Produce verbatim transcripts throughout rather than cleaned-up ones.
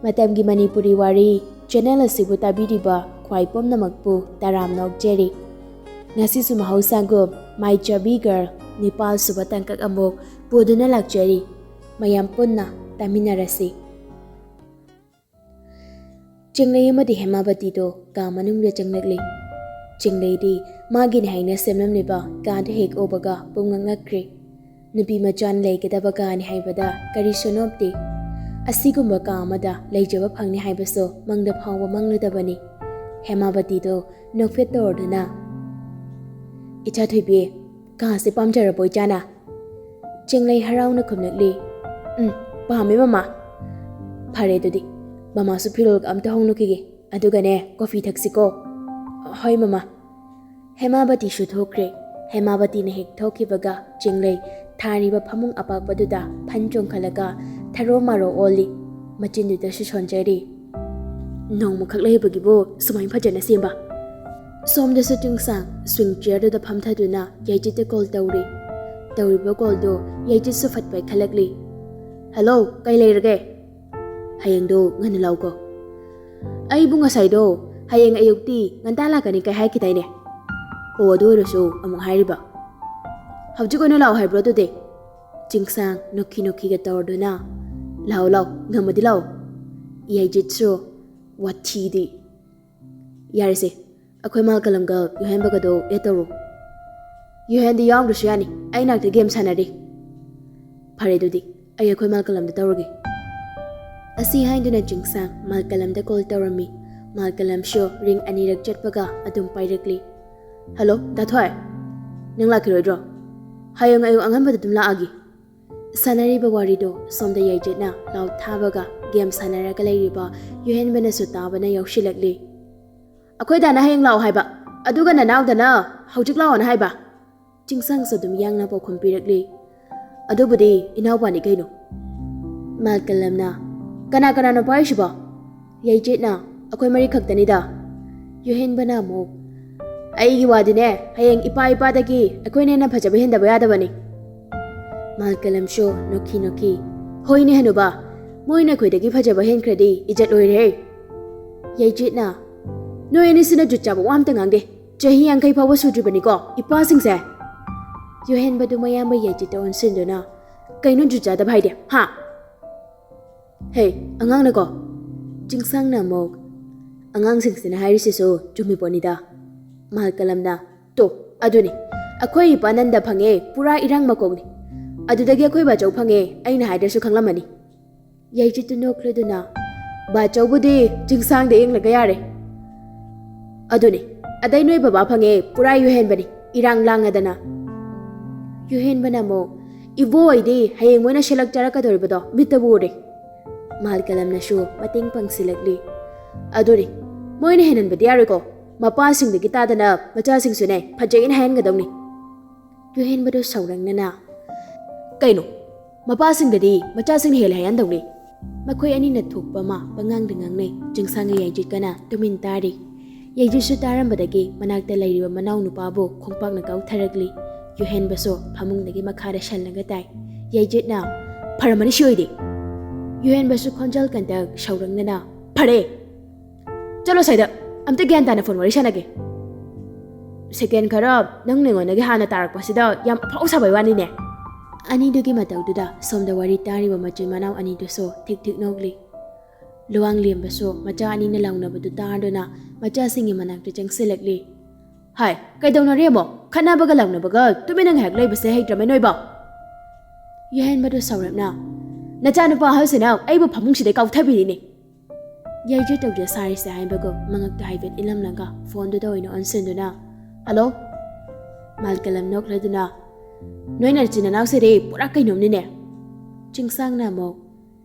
ꯃꯇꯝꯒꯤ ꯃꯅꯤꯄꯨꯔꯤ ꯋꯥꯔꯤ ꯆꯦꯅꯦꯜ ꯑꯁꯤꯕꯨ ꯇꯥꯕꯤꯔꯤꯕ ꯈ꯭ꯋꯥꯏ ꯄꯨꯝꯅꯃꯛꯄꯨ ꯇꯔꯥꯝꯅ ꯑꯣꯛꯆꯔꯤ꯫ ꯉꯁꯤꯁꯨ ꯃꯍꯧꯁꯥꯒꯨꯝ ꯃꯥꯏꯆꯥꯕꯤ ꯒꯔꯜ ꯅꯤꯄꯥꯜ ꯁꯨꯕ ꯇꯥꯡꯀꯛ ꯑꯃꯨꯛ ꯄꯨꯗꯨꯅ ꯂꯥꯛꯆꯔꯤ꯫ ꯃꯌꯥꯝ ꯄꯨꯟꯅ ꯇꯥꯃꯤꯟꯅꯔꯁꯤ꯫ ꯆꯤꯡꯂꯩ ꯑꯃꯗꯤ ꯍꯦꯃꯥꯕꯇꯤꯗꯣ ꯀꯥ ꯃꯅꯨꯡꯗ ꯆꯪꯂꯛꯂꯤ꯫ ꯆꯤꯡꯂꯩꯗꯤ ꯃꯥꯒꯤꯅꯤ ꯍꯥꯏꯅ ꯁꯦꯝꯂꯝꯂꯤꯕ ꯀꯥꯗꯨ ꯍꯦꯛ ꯎꯕꯒ ꯄꯨꯡꯉꯛ ꯉꯛꯈ꯭ꯔꯦ꯫ ꯅꯨꯄꯤ ꯃꯆꯥꯅ ꯂꯩꯒꯗꯕ ꯀꯥꯅꯤ ꯍꯥꯏꯕꯗ ꯀꯔꯤꯁꯨ ꯅꯣꯞꯇꯦ꯫ ꯑꯁꯤꯒꯨꯝꯕ ꯀꯥ ꯑꯃꯗ ꯂꯩꯖꯕ ꯐꯪꯅꯤ ꯍꯥꯏꯕꯁꯨ ꯃꯪꯗ ꯐꯥꯎꯕ ꯃꯪꯂꯨꯗꯕꯅꯤ꯫ ꯍꯦꯃꯥꯕꯇꯤꯗꯣ ꯅꯣꯛꯐꯦꯠ ꯇꯧꯔꯗꯨꯅ, "ꯏꯆꯥ ꯊꯣꯏꯕꯤ, ꯀꯥꯁꯦ ꯄꯥꯝꯖꯔꯕꯣ ꯏꯆꯥꯅ?" ꯆꯤꯡꯂꯩ ꯍꯔꯥꯎꯅ ꯈꯨꯝꯂꯛꯂꯤ, "ꯎꯝ, ꯄꯥꯝꯃꯦ ꯃꯃꯥ꯫ ꯐꯔꯦ ꯑꯗꯨꯗꯤ, ꯃꯃꯥꯁꯨ ꯐꯤꯔꯣꯜꯒ ꯑꯝꯇ ꯍꯣꯡꯂꯨꯈꯤꯒꯦ, ꯑꯗꯨꯒꯅꯦ ꯀꯣꯐꯤ ꯊꯛꯁꯤꯀꯣ꯫" "ꯍꯣꯏ ꯃꯃꯥ꯫" ꯍꯦꯃꯥꯕꯇꯤꯁꯨ ꯊꯣꯛꯈ꯭ꯔꯦ꯫ ꯍꯦꯃꯥꯕꯇꯤꯅ ꯍꯦꯛ ꯊꯣꯛꯈꯤꯕꯒ ꯆꯤꯡꯂꯩ ꯊꯥꯔꯤꯕ ꯐꯃꯨꯡ ꯑꯄꯥꯛꯄꯗꯨꯗ ꯐꯟ ꯆꯣꯡꯈꯠꯂꯒ ꯊꯔꯣ ꯃꯥꯔꯣ ꯑꯣꯜꯂꯤ꯫ ꯃꯆꯤꯟꯗꯨꯗꯁꯨ ꯁꯣꯟꯖꯔꯤ꯫ "ꯅꯣꯡꯃꯈꯛ ꯂꯩꯕꯒꯤꯕꯨ ꯁꯨꯃꯥꯏꯅ ꯐꯖꯅ ꯁꯦꯝꯕ?" ꯁꯣꯝꯗꯁꯨ ꯆꯤꯡꯁꯥꯡ ꯁ꯭ꯋꯤꯡ ꯆꯤꯌꯔꯗꯨꯗ ꯐꯝꯊꯗꯨꯅ ꯌꯥꯏꯖꯤꯠꯇ ꯀꯣꯜ ꯇꯧꯔꯤ꯫ ꯇꯧꯔꯤꯕ ꯀꯣꯜꯗꯣ ꯌꯥꯏꯖꯤꯠꯁꯨ ꯐꯠ ꯄꯥꯏꯈꯠꯂꯛꯂꯤ꯫ "ꯍꯜꯂꯣ, ꯀꯩ ꯂꯩꯔꯒꯦ?" "ꯍꯌꯦꯡꯗꯣ ꯉꯟꯅ ꯂꯥꯛꯎꯀꯣ꯫" "ꯑꯩꯕꯨ ꯉꯁꯥꯏꯗꯣ ꯍꯌꯦꯡ ꯑꯌꯨꯛꯇꯤ ꯉꯟꯇꯥ ꯂꯥꯛꯀꯅꯤ ꯀꯥꯏ ꯍꯥꯏꯈꯤꯗꯥꯏꯅꯦ?" "ꯑꯣ, ꯑꯗꯨ ꯑꯣꯏꯔꯁꯨ ꯑꯃꯨꯛ ꯍꯥꯏꯔꯤꯕ?" "ꯍꯧꯖꯤꯛ ꯑꯣꯏꯅ ꯂꯥꯛꯑꯣ ꯍꯥꯏꯕ꯭ꯔꯣ ꯑꯗꯨꯗꯤ?" ꯆꯤꯡꯁꯥꯡ ꯅꯣꯛꯈꯤ ꯅꯣꯛꯈꯤꯒ ꯇꯧꯔꯗꯨꯅ, "ꯂꯥꯛꯑꯣ ꯂꯥꯛꯑꯣ, ꯉꯝꯃꯗꯤ ꯂꯥꯛꯑꯣ꯫" ꯌꯥꯏꯖꯤꯠꯁꯨ ꯋꯥꯊꯤꯗꯤ꯫ "ꯌꯥꯔꯦꯁꯦ, ꯑꯩꯈꯣꯏ ꯃꯥꯜꯀꯂꯝꯒ ꯌꯨꯍꯦꯟꯕꯒꯗꯣ ꯑꯦ ꯇꯧꯔꯣ꯫" "ꯌꯨꯍꯦꯟꯗꯤ ꯌꯥꯎꯗ꯭ꯔꯁꯨ ꯌꯥꯅꯤ, ꯑꯩ ꯅꯥꯛꯇ ꯒꯦꯝ ꯁꯥꯟꯅꯔꯤ꯫" "ꯐꯔꯦ ꯑꯗꯨꯗꯤ, ꯑꯩ ꯑꯩꯈꯣꯏ ꯃꯥꯜꯀꯂꯝꯗ ꯇꯧꯔꯒꯦ꯫" ꯑꯁꯤ ꯍꯥꯏꯗꯨꯅ ꯆꯤꯡꯁꯥꯡ ꯃꯥꯜꯀꯂꯝꯗ ꯀꯣꯜ ꯇꯧꯔꯝꯃꯤ꯫ ꯃꯥꯜꯀꯂꯝꯁꯨ ꯔꯤꯡ ꯑꯅꯤꯔꯛ ꯆꯠꯄꯒ ꯑꯗꯨꯝ ꯄꯥꯏꯔꯛꯂꯤ꯫ "ꯍꯜꯂꯣ, ꯗꯥ ꯊꯣꯏ꯫ ꯅꯪ ꯂꯥꯛꯈꯤꯔꯣꯏꯗ꯭ꯔꯣ?" "ꯍꯌꯦꯡ ꯑꯌꯨꯛ ꯑꯉꯟꯕꯗ ꯑꯗꯨꯝ ꯂꯥꯛꯑꯒꯦ꯫" ꯁꯥꯟꯅꯔꯤꯕ ꯋꯥꯔꯤꯗꯣ ꯁꯣꯝꯗ ꯌꯥꯏꯖꯤꯠꯅ ꯂꯥꯎ ꯊꯥꯕꯒ ꯒꯦꯝ ꯁꯥꯟꯅꯔꯒ ꯂꯩꯔꯤꯕ ꯌꯨꯍꯦꯟꯕꯅꯁꯨ ꯇꯥꯕꯅ ꯌꯥꯎꯁꯤꯜꯂꯛꯂꯤ꯫ "ꯑꯩꯈꯣꯏ ꯗꯥꯅ ꯍꯌꯦꯡ ꯂꯥꯛꯑꯣ ꯍꯥꯏꯕ, ꯑꯗꯨꯒ ꯅꯅꯥꯎꯗꯅ ꯍꯧꯖꯤꯛ ꯂꯥꯛꯑꯣꯅ ꯍꯥꯏꯕ꯫" ꯆꯤꯡꯁꯥꯡꯁꯨ ꯑꯗꯨꯝ ꯌꯥꯡꯅ ꯄꯥꯎꯈꯨꯝ ꯄꯤꯔꯛꯂꯤ꯫ "ꯑꯗꯨꯕꯨꯗꯤ ꯏꯅꯥꯎꯄꯥꯅꯤ ꯀꯩꯅꯣ꯫" ꯃꯥꯜꯀꯂꯝꯅ, "ꯀꯅꯥ ꯀꯅꯥꯅꯣ ꯄꯥꯏꯔꯤꯁꯤꯕꯣ?" ꯌꯥꯏꯖꯤꯠꯅ, "ꯑꯩꯈꯣꯏ ꯃꯔꯤ ꯈꯛꯇꯅꯤꯗ꯫" ꯌꯨꯍꯦꯟꯕꯅ ꯑꯃꯨꯛ, "ꯑꯩꯒꯤ ꯋꯥꯗꯤꯅꯦ, ꯍꯌꯦꯡ ꯏꯄꯥ ꯏꯄꯥꯗꯒꯤ ꯑꯩꯈꯣꯏꯅ ꯍꯦꯟꯅ ꯐꯖꯕ ꯍꯦꯟꯗꯕ ꯌꯥꯗꯕꯅꯤ꯫" ꯃꯥꯜꯀꯂꯝꯁꯨ ꯅꯣꯛꯈꯤ ꯅꯣꯛꯈꯤ, "ꯍꯣꯏꯅꯦ ꯍꯅꯨꯕ, ꯃꯣꯏꯅ ꯑꯩꯈꯣꯏꯗꯒꯤ ꯐꯖꯕ ꯍꯦꯟꯈ꯭ꯔꯗꯤ ꯏꯖꯠ ꯑꯣꯏꯔꯦ꯫ ꯌꯩꯖꯤꯠꯅ, "ꯅꯣꯏ ꯑꯅꯤꯁꯤꯅ ꯖꯨꯠ ꯆꯥꯕ ꯋꯥ ꯑꯝꯇ ꯉꯥꯡꯗꯦ꯫ ꯆꯍꯤ ꯌꯥꯡꯈꯩ ꯐꯥꯎꯕ ꯁꯨꯗ꯭ꯔꯤꯕꯅꯤꯀꯣ ꯏꯄꯥꯁꯤꯡꯁꯦ"꯫ ꯌꯨꯍꯦꯟꯕꯗꯨ ꯃꯌꯥꯝꯕ ꯌꯩꯖꯤꯠꯇ ꯑꯣꯟꯁꯤꯟꯗꯨꯅ, "ꯀꯩꯅꯣ ꯖꯨꯠ ꯆꯥꯗꯕ ꯍꯥꯏꯗꯤ, ꯍꯥ?" "ꯍꯦ, ꯑꯉꯥꯡꯅꯀꯣ"꯫ ꯆꯤꯡꯁꯥꯡꯅ ꯑꯃꯨꯛ, "ꯑꯉꯥꯡꯁꯤꯡꯁꯤꯅ ꯍꯥꯏꯔꯤꯁꯤꯁꯨ ꯆꯨꯝꯃꯤ ꯄꯣꯠꯅꯤꯗ"꯫ ꯃꯥꯜꯀꯂꯝꯅ, "ꯇꯣ, ꯑꯗꯨꯅꯤ, ꯑꯩꯈꯣꯏ ꯏꯄꯥ ꯅꯟꯗ ꯐꯪꯉꯦ, ꯄꯨꯔꯥ ꯏꯔꯥꯡ ꯃꯀꯣꯛꯅꯤ꯫ ꯑꯗꯨꯗꯒꯤ ꯑꯩꯈꯣꯏ ꯕꯥꯆꯧ ꯐꯪꯉꯦ, ꯑꯩꯅ ꯍꯥꯏꯗ꯭ꯔꯁꯨ ꯈꯪꯂꯝꯃꯅꯤ"꯫ ꯌꯩꯖꯤꯠꯇꯨ ꯅꯣꯛꯂꯗꯨꯅ, "ꯕꯥꯆꯧꯕꯨꯗꯤ ꯆꯤꯡꯁꯥꯡꯗ ꯌꯦꯡꯂꯒ ꯌꯥꯔꯦ"꯫ "ꯑꯗꯨꯅꯤ, ꯑꯗꯩ ꯅꯣꯏ ꯕꯕꯥ ꯐꯪꯉꯦ, ꯄꯨꯔꯥ ꯌꯨꯍꯦꯟꯕꯅꯤ, ꯏꯔꯥꯡ ꯂꯥꯡꯉꯗꯅ"꯫ ꯌꯨꯍꯦꯟꯕꯅ ꯑꯃꯨꯛ, "ꯏꯕꯣ ꯑꯣꯏꯗꯤ ꯍꯌꯦꯡ ꯃꯣꯏꯅ ꯁꯦꯂꯛ ꯆꯥꯔꯛꯀꯗꯧꯔꯤꯕꯗꯣ ꯃꯤꯠꯇꯕꯨ ꯎꯔꯦ"꯫ ꯃꯥꯜꯀꯂꯝꯅꯁꯨ ꯃꯇꯦꯡ ꯄꯥꯡꯁꯤꯜꯂꯛꯂꯤ꯫ "ꯑꯗꯨꯅꯤ, ꯃꯣꯏꯅ ꯍꯦꯟꯍꯟꯕꯗꯤ ꯌꯥꯔꯣꯏꯀꯣ꯫ ꯃꯄꯥꯁꯤꯡꯗꯒꯤ ꯇꯥꯗꯅ ꯃꯆꯥꯁꯤꯡꯁꯨꯅꯦ ꯐꯖꯩꯅ ꯍꯥꯏꯍꯟꯒꯗꯧꯅꯤ"꯫ ꯌꯨꯍꯦꯟꯕꯗꯨ ꯁꯥꯎꯔꯪꯅꯅ, "ꯀꯩꯅꯣ? ꯃꯄꯥꯁꯤꯡꯗꯗꯤ ꯃꯆꯥꯁꯤꯡꯅ ꯍꯦꯜꯂꯦ ꯍꯥꯏꯍꯟꯗꯧꯅꯤ"꯫ ꯃꯈꯣꯏ ꯑꯅꯤꯅ ꯊꯣꯛꯄ ꯑꯃ ꯄꯉꯥꯡꯗ ꯉꯥꯡꯅꯩ꯫ ꯆꯤꯡꯁꯥꯡꯒ ꯌꯩꯖꯤꯠꯀꯅ ꯇꯨꯃꯤꯟ ꯇꯥꯔꯤ꯫ ꯌꯩꯖꯤꯠꯁꯨ ꯇꯥꯔꯝꯕꯗꯒꯤ ꯃꯅꯥꯛꯇ ꯂꯩꯔꯤꯕ ꯃꯅꯥꯎ ꯅꯨꯄꯥꯕꯨ ꯈꯣꯡꯄꯥꯛꯅ ꯀꯥꯎꯊꯔꯛꯂꯤ꯫ ꯌꯨꯍꯦꯟꯕꯁꯨ ꯐꯃꯨꯡꯗꯒꯤ ꯃꯈꯥꯗ ꯁꯜꯂꯒ ꯇꯥꯏ꯫ ꯌꯩꯖꯤꯠꯅ, "ꯐꯔꯝꯃꯅꯤ ꯁꯤ ꯑꯣꯏꯗꯤ"꯫ ꯌꯨꯍꯦꯟꯕꯁꯨ ꯈꯣꯟꯖꯦꯜ ꯀꯟꯇꯛ ꯁꯥꯎꯔꯪꯅꯅ, "ꯐꯔꯦ! ꯆꯠꯂꯣ ꯁ꯭ꯋꯥꯏꯗ! ꯑꯝꯇ ꯒ꯭ꯌꯥꯟ ꯇꯥꯅ ꯐꯣꯟ ꯋꯥꯔꯤ ꯁꯥꯟꯅꯒꯦ"꯫ "ꯁꯦꯀꯦꯟ ꯈꯔ ꯅꯪ ꯑꯩꯉꯣꯟꯗꯒꯤ ꯍꯥꯟꯅ ꯇꯥꯔꯛꯄꯁꯤꯗ ꯌꯥꯝ ꯑꯐꯥꯎ ꯁꯥꯕꯩ ꯋꯥꯅꯤꯅꯦ"꯫ ꯑꯅꯤꯗꯨꯒꯤ ꯃꯇꯧꯗꯨꯗ ꯁꯣꯝꯗ ꯋꯥꯔꯤ ꯇꯥꯔꯤꯕ ꯃꯆꯤꯟ ꯃꯅꯥꯎ ꯑꯅꯤꯗꯨꯁꯨ ꯊꯤꯛ ꯊꯤꯛ ꯅꯣꯛꯂꯤ꯫ ꯂꯨꯋꯥꯡꯂꯦꯝꯕꯁꯨ ꯃꯆꯥ ꯑꯅꯤꯅ ꯂꯥꯎꯅꯕꯗꯨ ꯇꯥꯗꯨꯅ ꯃꯆꯥꯁꯤꯡꯒꯤ ꯃꯅꯥꯛꯇ ꯆꯪꯁꯤꯜꯂꯛꯂꯤ꯫ "ꯍꯥꯏ, ꯀꯩꯗꯧꯅꯔꯦ ꯑꯃꯨꯛ? ꯈꯠꯅꯕꯒ ꯂꯥꯎꯅꯕꯒ ꯇꯨꯃꯤꯟꯅ ꯉꯥꯏꯍꯥꯛ ꯂꯩꯕꯁꯦ ꯍꯩꯇ꯭ꯔꯃꯦ ꯅꯣꯏꯕꯣ?" ꯌꯨꯍꯦꯟꯕꯗꯨ ꯁꯥꯎꯔꯞꯅ, "ꯅꯆꯥꯅꯨꯄꯥ ꯑꯍꯜꯁꯤꯅ ꯑꯩꯕꯨ ꯐꯃꯨꯡꯁꯤꯗꯩ ꯀꯥꯎꯊꯕꯤꯔꯤꯅꯦ"꯫ ꯌꯩꯖꯤꯠ ꯇꯧꯖ ꯁꯥꯔꯤꯁꯦ ꯍꯥꯏꯕꯒꯨꯝ ꯃꯉꯛꯇ ꯍꯥꯏꯐꯦꯠ ꯏꯜꯂꯝꯂꯒ ꯐꯣꯟꯗꯨꯗ ꯑꯣꯏꯅ ꯑꯣꯟꯁꯤꯟꯗꯨꯅ, "ꯍꯜꯂꯣ?" ꯃꯥꯜꯀꯂꯝ ꯅꯣꯛꯂꯗꯨꯅ, "ꯅꯣꯏ ꯅꯆꯤꯟ ꯅꯅꯥꯎꯁꯤꯗꯤ ꯄꯨꯔꯥ ꯀꯩꯅꯣꯝꯅꯤꯅꯦ"꯫ ꯆꯤꯡꯁꯥꯡꯅ ꯑꯃꯨꯛ,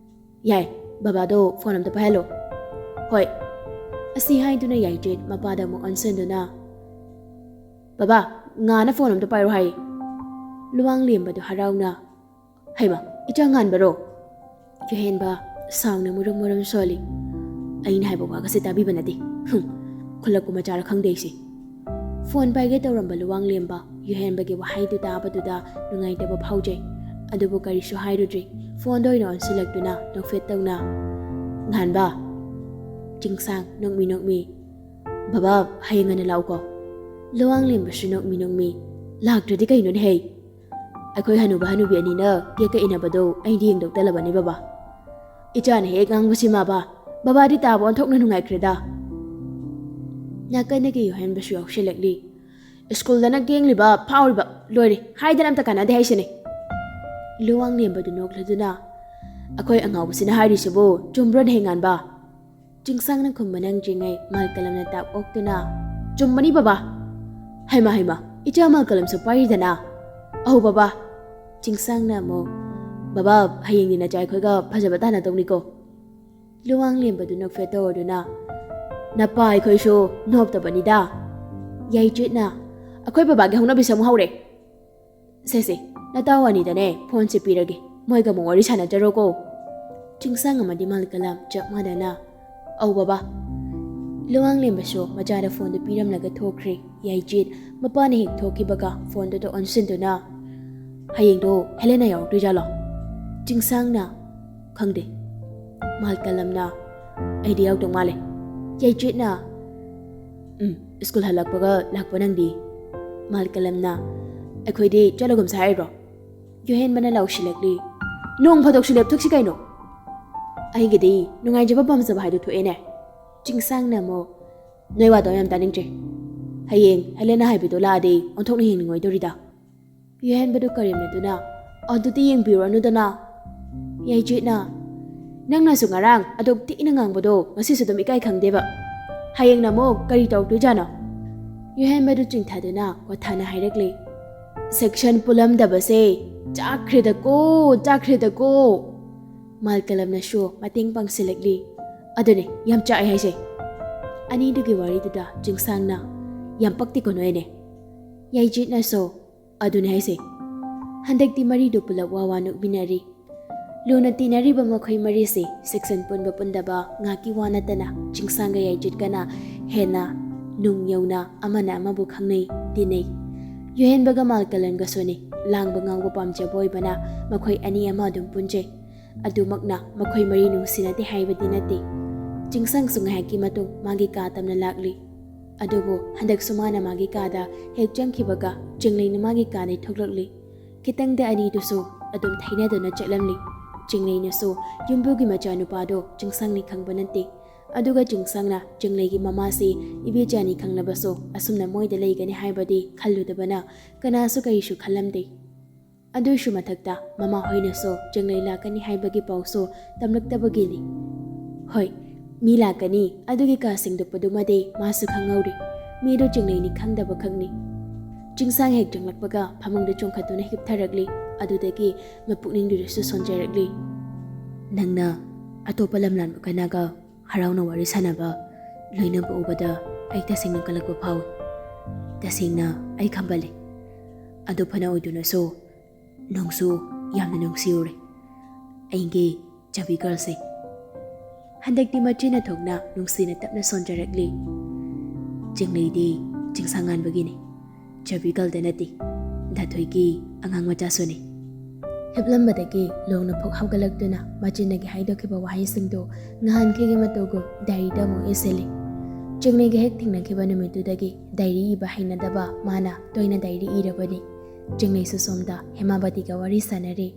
"ꯌꯥꯏ, ꯕꯕꯥꯗꯣ ꯐꯣꯟ ꯑꯝꯇ ꯄꯥꯏꯍꯜꯂꯣ"꯫ "ꯍꯣꯏ"꯫ ꯑꯁꯤ ꯍꯥꯏꯗꯨꯅ ꯌꯩꯖꯤꯠ ꯃꯄꯥꯗ ꯑꯃꯨꯛ ꯑꯣꯟꯁꯤꯟꯗꯨꯅ, "ꯕꯕꯥ, ꯉꯥꯅ ꯐꯣꯟ ꯑꯝꯇ ꯄꯥꯏꯔꯣ ꯍꯥꯏ"꯫ ꯂꯨꯋꯥꯡꯂꯦꯝꯕꯗꯨ ꯍꯔꯥꯎꯅ, "ꯍꯩꯃ, ꯏꯆꯥ ꯉꯥꯟꯕꯔꯣ?" ꯌꯨꯍꯦꯟꯕ ꯁꯥꯎꯅ ꯃꯨꯔꯨꯝ ꯃꯨꯔꯨꯝ ꯁꯣꯜꯂꯤ꯫ "ꯑꯩꯅ ꯍꯥꯏꯕ ꯋꯥꯒꯁꯦ ꯇꯥꯕꯤꯕ ꯅꯠꯇꯦ꯫ ꯍꯨꯝ, ꯈꯨꯜꯂꯛꯄꯨ ꯃꯆꯥꯔ ꯈꯪꯗꯦ ꯑꯩꯁꯦ"꯫ ꯐꯣꯟ ꯄꯥꯏꯒꯦ ꯇꯧꯔꯝꯕ ꯂꯨꯋꯥꯡꯂꯦꯝꯕ ꯌꯨꯍꯦꯟꯕꯒꯤ ꯋꯥꯍꯩꯗꯨ ꯇꯥꯕꯗꯨꯗ ꯅꯨꯡꯉꯥꯏꯇꯕ ꯐꯥꯎꯖꯩ꯫ ꯑꯗꯨꯕꯨ ꯀꯔꯤꯁꯨ ꯍꯥꯏꯔꯨꯗ꯭ꯔꯤ꯫ ꯐꯣꯟꯗ ꯑꯣꯏꯅ ꯑꯣꯟꯁꯤꯜꯂꯛꯇꯨꯅ ꯅꯣꯛꯐꯦꯠ ꯇꯧꯅ, "ꯉꯥꯟꯕ!" ꯆꯤꯡꯁꯥꯡ ꯅꯣꯛꯃꯤ ꯅꯣꯛꯃꯤ, "ꯕꯕꯥ, ꯍꯌꯦꯡ ꯉꯟꯅ ꯂꯥꯛꯎꯀꯣ꯫" ꯂꯨꯋꯥꯡ ꯂꯦꯝꯕꯁꯨ ꯅꯣꯛꯃꯤ ꯅꯣꯛꯃꯤ, "ꯂꯥꯛꯇ꯭ꯔꯗꯤ ꯀꯩꯅꯣꯅꯦ ꯍꯩ? ꯑꯩꯈꯣꯏ ꯍꯅꯨꯕ ꯍꯅꯨꯕꯤ ꯑꯅꯤꯅ ꯀꯦꯛꯀ ꯏꯟꯅꯕꯗꯣ ꯑꯩꯗꯤ ꯌꯦꯡꯗꯧ ꯇꯜꯂꯕꯅꯤ ꯕꯕꯥ꯫ ꯏꯆꯥꯅ ꯍꯦꯛ ꯉꯥꯡꯕꯁꯤꯃꯕ ꯕꯕꯥꯗꯤ ꯇꯥꯕ ꯑꯣꯟꯊꯣꯛꯅ ꯅꯨꯡꯉꯥꯏꯈ꯭ꯔꯦꯗ꯫" ꯅꯥꯀꯟꯗꯒꯤ ꯌꯣꯍꯦꯟꯕꯁꯨ ꯌꯥꯎꯁꯤꯜꯂꯛꯂꯤ꯫ "ꯁ꯭ꯀꯨꯜꯗꯅ ꯀꯦꯡꯂꯤꯕ ꯐꯥꯎꯔꯤꯕ ꯂꯣꯏꯔꯦ ꯍꯥꯏꯗꯅ ꯑꯝꯇ ꯀꯥꯟꯅꯗꯦ ꯍꯥꯏꯁꯤꯅꯦ꯫" ꯂꯨꯋꯥꯡ ꯂꯦꯝꯕꯗꯨ ꯅꯣꯛꯂꯗꯨꯅ, "ꯑꯩꯈꯣꯏ ꯑꯉꯥꯎꯕꯁꯤꯅ ꯍꯥꯏꯔꯤꯁꯤꯕꯨ ꯆꯨꯝꯕ꯭ꯔꯣꯅꯦ ꯍꯦ ꯉꯥꯟꯕ?" ꯆꯤꯡꯁꯥꯡꯅ ꯈꯨꯝꯕ ꯅꯪꯗ꯭ꯔꯤꯉꯩ ꯃꯥꯜꯀꯂꯝꯅ ꯇꯥꯞ ꯑꯣꯛꯇꯨꯅ, "ꯆꯨꯝꯕꯅꯤ ꯕꯕꯥ꯫" "ꯍꯩꯃ ꯍꯩꯃ, ꯏꯆꯥ ꯃꯥꯜꯀꯂꯝꯁꯨ ꯄꯥꯏꯔꯤꯗꯅ꯫ ꯑꯍꯧ ꯕꯕꯥ꯫" ꯆꯤꯡꯁꯥꯡꯅ ꯑꯃꯨꯛ, "ꯕꯕꯥ, ꯍꯌꯦꯡꯗꯤ ꯅꯆꯥ ꯑꯩꯈꯣꯏꯒ ꯐꯖꯕ ꯇꯥꯟꯅꯗꯧꯅꯤꯀꯣ꯫" ꯂꯨꯋꯥꯡ ꯂꯦꯝꯕꯗꯨ ꯅꯣꯛꯐꯦꯠ ꯇꯧꯔꯗꯨꯅ, "ꯅꯄꯥ ꯑꯩꯈꯣꯏꯁꯨ ꯅꯣꯞꯇꯕꯅꯤꯗ꯫" ꯌꯥꯏꯆꯦꯠꯅ, "ꯑꯩꯈꯣꯏ ꯕꯕꯥꯒꯤ ꯍꯧꯅꯕꯤꯁꯦ ꯑꯃꯨꯛ ꯍꯧꯔꯦ꯫ ꯁꯦ ꯁꯦ, ꯅꯇꯥꯎ ꯑꯅꯤꯗꯅꯦ ꯐꯣꯟꯁꯦ ꯄꯤꯔꯒꯦ, ꯃꯣꯏꯒ ꯑꯃꯨꯛ ꯋꯥꯔꯤ ꯁꯥꯟꯅꯖꯔꯣꯀꯣ꯫" ꯆꯤꯡꯁꯥꯡ ꯑꯃꯗꯤ ꯃꯥꯜꯀꯂꯝ ꯆꯞ ꯃꯥꯟꯅꯅ, "ꯑꯧ ꯕꯕꯥ꯫" ꯂꯨꯋꯥꯡ ꯂꯦꯝꯕꯁꯨ ꯃꯆꯥꯗ ꯐꯣꯟꯗꯨ ꯄꯤꯔꯝꯂꯒ ꯊꯣꯛꯈ꯭ꯔꯦ꯫ ꯌꯥꯏꯆꯦꯠ ꯃꯄꯥꯅ ꯍꯦꯛ ꯊꯣꯛꯈꯤꯕꯒ ꯐꯣꯟꯗꯨꯗ ꯑꯣꯟꯁꯤꯟꯗꯨꯅ, "ꯍꯌꯦꯡꯗꯣ ꯍꯦꯂꯦꯅꯥ ꯌꯥꯎꯔꯛꯇꯣꯏꯖꯥꯠꯂꯣ?" ꯆꯤꯡꯁꯥꯡꯅ, "ꯈꯪꯗꯦ꯫" ꯃꯥꯜꯀꯂꯝꯅ, "ꯑꯩꯗꯤ ꯌꯥꯎꯗꯧ ꯃꯥꯜꯂꯦ꯫" ꯌꯥꯏꯆꯦꯠꯅ, "ꯎꯝ, ꯁ꯭ꯀꯨꯜ ꯍꯜꯂꯛꯄꯒ ꯂꯥꯛꯄ ꯅꯪꯗꯤ꯫" ꯃꯥꯜꯀꯂꯝꯅ, "ꯑꯩꯈꯣꯏꯗꯤ ꯆꯠꯂꯒꯨꯝꯁꯦ ꯍꯥꯏꯔꯤꯕ꯭ꯔꯣ?" ꯌꯣꯍꯦꯟꯕꯅ ꯂꯥꯎꯁꯤꯜꯂꯛꯂꯤ꯫ "ꯅꯣꯡ ꯐꯥꯗꯣꯛꯁꯨ ꯂꯦꯞꯊꯣꯛꯁꯤ ꯀꯩꯅꯣ꯫ ꯑꯩꯒꯤꯗꯤ ꯅꯨꯡꯉꯥꯏꯖꯕ ꯄꯥꯝꯖꯕ ꯍꯥꯏꯗꯣ ꯊꯣꯛꯑꯦꯅꯦ꯫" ꯆꯤꯡꯁꯥꯡꯅ ꯑꯃꯨꯛ, "ꯅꯣꯏ ꯋꯥꯗꯣ ꯌꯥꯝ ꯇꯥꯅꯤꯡꯗ꯭ꯔꯦ꯫ ꯍꯌꯦꯡ ꯍꯦꯂꯦꯅꯥ ꯍꯥꯏꯕꯤꯗꯣ ꯂꯥꯛꯑꯗꯤ ꯑꯣꯟꯊꯣꯛꯅ ꯌꯦꯡꯅꯤꯡꯉꯣꯏꯗꯧꯔꯤꯗ꯫" ꯌꯣꯍꯦꯟꯕꯗꯨ ꯀꯔꯦꯝꯅꯗꯨꯅ, "ꯑꯗꯨꯗꯤ ꯌꯦꯡꯕꯤꯔꯨꯔꯅꯨꯗꯅ꯫" ꯌꯥꯏꯆꯦꯠꯅ, "ꯅꯪꯅꯁꯨ ꯉꯔꯥꯡ ꯑꯗꯨꯛ ꯊꯤꯅ ꯉꯥꯡꯕꯗꯣ ꯉꯁꯤꯁꯨ ꯑꯗꯨꯝ ꯏꯀꯥꯏ ꯈꯪꯗꯦꯕ꯫ ꯍꯌꯦꯡꯅ ꯑꯃꯨꯛ ꯀꯔꯤ ꯇꯧꯔꯛꯇꯣꯏꯖꯥꯠꯅꯣ?" ꯌꯣꯍꯦꯟꯕꯗꯨ ꯆꯤꯡꯊꯗꯨꯅ ꯀꯣꯊꯥꯅ ꯍꯥꯏꯔꯛꯂꯤ, "ꯁꯦꯛꯁꯟ ꯄꯨꯜꯂꯝꯗꯕꯁꯦ ꯆꯥꯛꯈ꯭ꯔꯦꯗꯀꯣ, ꯆꯥꯛꯈ꯭ꯔꯦꯗꯀꯣ꯫" ꯃꯥꯜꯀꯂꯝꯅꯁꯨ ꯃꯇꯦꯡ ꯄꯥꯡꯁꯤꯜꯂꯛꯂꯤ꯫ "ꯑꯗꯨꯅꯦ ꯌꯥꯝ ꯆꯥꯛꯑꯦ ꯍꯥꯏꯁꯦ꯫" ꯑꯅꯤꯗꯨꯒꯤ ꯋꯥꯔꯤꯗꯨꯗ ꯆꯤꯡꯁꯥꯡꯅ, "ꯌꯥꯝ ꯄꯛꯇꯦꯀꯣ ꯅꯣꯏ ꯑꯅꯤ꯫" ꯌꯥꯏꯆꯦꯠꯅꯁꯨ, "ꯑꯗꯨꯅꯦ ꯍꯥꯏꯁꯦ꯫" ꯍꯟꯗꯛꯇꯤ ꯃꯔꯤꯗꯨ ꯄꯨꯂꯞ ꯋꯥ ꯋꯥ ꯅꯣꯛꯃꯤꯟꯅꯔꯤ꯫ ꯂꯨꯅ ꯇꯤꯟꯅꯔꯤꯕ ꯃꯈꯣꯏ ꯃꯔꯤꯁꯤ ꯁꯦꯛꯁꯟ ꯄꯨꯟꯕ ꯄꯨꯟꯗꯕ ꯉꯥꯛꯀꯤ ꯋꯥ ꯅꯠꯇꯅ ꯆꯤꯡꯁꯥꯡꯒ ꯌꯥꯏꯆꯦꯠꯀꯅ ꯍꯦꯟꯅ ꯅꯨꯡ ꯌꯧꯅ ꯑꯃꯅ ꯑꯃꯕꯨ ꯈꯪꯅꯩ, ꯇꯤꯟꯅꯩ꯫ ꯌꯨꯍꯦꯟꯕꯒ ꯃꯥꯜꯀꯂꯟꯒꯁꯨꯅꯤ꯫ ꯂꯥꯡꯕ ꯉꯥꯎꯕ ꯄꯥꯝꯖꯕ ꯑꯣꯏꯕꯅ ꯃꯈꯣꯏ ꯑꯅꯤ ꯑꯃ ꯑꯗꯨꯝ ꯄꯨꯟꯖꯩ꯫ ꯑꯗꯨꯃꯛꯅ ꯃꯈꯣꯏ ꯃꯔꯤ ꯅꯨꯡꯁꯤꯅꯗꯦ ꯍꯥꯏꯕꯗꯤ ꯅꯠꯇꯦ꯫ ꯆꯤꯡꯁꯥꯡꯁꯨ ꯉꯥꯏꯍꯥꯛꯀꯤ ꯃꯇꯨꯡ ꯃꯥꯒꯤ ꯀꯥ ꯇꯝꯅ ꯂꯥꯛꯂꯤ꯫ ꯑꯗꯨꯕꯨ ꯍꯟꯗꯛꯁꯨ ꯃꯥꯅ ꯃꯥꯒꯤ ꯀꯥꯗ ꯍꯦꯛ ꯆꯪꯈꯤꯕꯒ ꯆꯤꯡꯂꯩꯅ ꯃꯥꯒꯤ ꯀꯥꯗꯩ ꯊꯣꯛꯂꯛꯂꯤ꯫ ꯈꯤꯇꯪꯗ ꯑꯅꯤꯗꯨꯁꯨ ꯑꯗꯨꯝ ꯊꯩꯅꯗꯨꯅ ꯆꯠꯂꯝꯂꯤ꯫ ꯆꯤꯡꯂꯩꯅꯁꯨ ꯌꯨꯝꯕꯨꯒꯤ ꯃꯆꯥꯅꯨꯄꯥꯗꯣ ꯆꯤꯡꯁꯥꯡꯅꯤ ꯈꯪꯕ ꯅꯠꯇꯦ꯫ ꯑꯗꯨꯒ ꯆꯤꯡꯁꯥꯡꯅ ꯆꯤꯡꯂꯩꯒꯤ ꯃꯃꯥꯁꯤ ꯏꯕꯦꯆꯥꯅꯤ ꯈꯪꯂꯕꯁꯨ ꯑꯁꯨꯝꯅ ꯃꯣꯏꯗ ꯂꯩꯒꯅꯤ ꯍꯥꯏꯕꯗꯤ ꯈꯜꯂꯨꯗꯕꯅ ꯀꯅꯥꯁꯨ ꯀꯔꯤꯁꯨ ꯈꯜꯂꯝꯗꯦ꯫ ꯑꯗꯨꯏꯁꯨ ꯃꯊꯛꯇ ꯃꯃꯥ ꯍꯣꯏꯅꯁꯨ ꯆꯤꯡꯂꯩ ꯂꯥꯛꯀꯅꯤ ꯍꯥꯏꯕꯒꯤ ꯄꯥꯎꯁꯨ ꯇꯝꯂꯛꯇꯕꯒꯤꯅꯤ꯫ ꯍꯣꯏ, ꯃꯤ ꯂꯥꯛꯀꯅꯤ, ꯑꯗꯨꯒꯤ ꯀꯥ ꯁꯦꯡꯗꯣꯛꯄꯗꯨꯃꯗꯤ ꯃꯥꯁꯨ ꯈꯪꯍꯧꯔꯤ꯫ ꯃꯤꯗꯨ ꯆꯤꯡꯂꯩꯅꯤ ꯈꯪꯗꯕ ꯈꯛꯅꯤ꯫ ꯆꯤꯡꯁꯥꯡ ꯍꯦꯛ ꯆꯪꯂꯛꯄꯒ ꯐꯃꯨꯡꯗ ꯆꯣꯡꯈꯠꯇꯨꯅ ꯍꯤꯞꯊꯔꯛꯂꯤ꯫ ꯑꯗꯨꯗꯒꯤ ꯃꯄꯨꯛꯅꯤꯡꯗꯨꯗꯁꯨ ꯁꯣꯟꯖꯔꯛꯂꯤ꯫ "ꯅꯪꯅ ꯑꯇꯣꯞꯄ ꯂꯝ ꯂꯥꯟꯕ ꯀꯅꯥꯒ ꯍꯔꯥꯎꯅ ꯋꯥꯔꯤ ꯁꯥꯟꯅꯕ, ꯂꯣꯏꯅꯕ ꯎꯕꯗ ꯑꯩ ꯇꯁꯦꯡꯅ ꯀꯜꯂꯛꯄ ꯐꯥꯎꯏ꯫ ꯇꯁꯦꯡꯅ ꯑꯩ ꯈꯝꯕꯜꯂꯤ꯫ ꯑꯗꯨ ꯐꯅ ꯑꯣꯏꯗꯨꯅꯁꯨ ꯅꯨꯡꯁꯨ ꯌꯥꯝꯅ ꯅꯨꯡꯁꯤꯔꯨꯔꯦ ꯑꯩꯒꯤ ꯆꯕꯤ ꯒꯔꯜꯁꯦ꯫" ꯍꯟꯗꯛꯇꯤ ꯃꯆꯤꯟꯅ ꯊꯣꯛꯅ ꯅꯨꯡꯁꯤꯅ ꯇꯞꯅ ꯁꯣꯟꯖꯔꯛꯂꯤ꯫ "ꯆꯤꯡꯂꯩꯗꯤ ꯆꯤꯡꯁꯥꯡ ꯉꯥꯟꯕꯒꯤꯅꯤ, ꯆꯕꯤ ꯒꯔꯜꯗ ꯅꯠꯇꯦ, ꯗꯥꯊꯣꯏꯒꯤ ꯑꯉꯥꯡ ꯃꯆꯥꯁꯨꯅꯤ꯫" ꯍꯤꯞꯂꯝꯕꯗꯒꯤ ꯂꯣꯡꯅ ꯐꯨꯛ ꯍꯧꯒꯠꯂꯛꯇꯨꯅ ꯃꯆꯤꯟꯗꯒꯤ ꯍꯥꯏꯗꯣꯛꯈꯤꯕ ꯋꯥꯍꯩꯁꯤꯡꯗꯨ ꯉꯍꯥꯟꯈꯩꯒꯤ ꯃꯇꯧꯒꯨꯝ ꯗꯥꯏꯔꯤꯗ ꯑꯃꯨꯛ ꯏꯁꯤꯜꯂꯤ꯫ ꯆꯤꯡꯂꯩꯒ ꯍꯦꯛ ꯊꯦꯡꯅꯈꯤꯕ ꯅꯨꯃꯤꯠꯇꯨꯗꯒꯤ ꯗꯥꯏꯔꯤ ꯏꯕ ꯍꯩꯅꯗꯕ ꯃꯥꯅ ꯇꯣꯏꯅ ꯗꯥꯏꯔꯤ ꯏꯔꯕꯅꯤ꯫ ꯆꯤꯡꯂꯩꯁꯨ ꯁꯣꯝꯗ ꯍꯦꯃꯥꯕꯇꯤꯒ ꯋꯥꯔꯤ ꯁꯥꯟꯅꯔꯤ꯫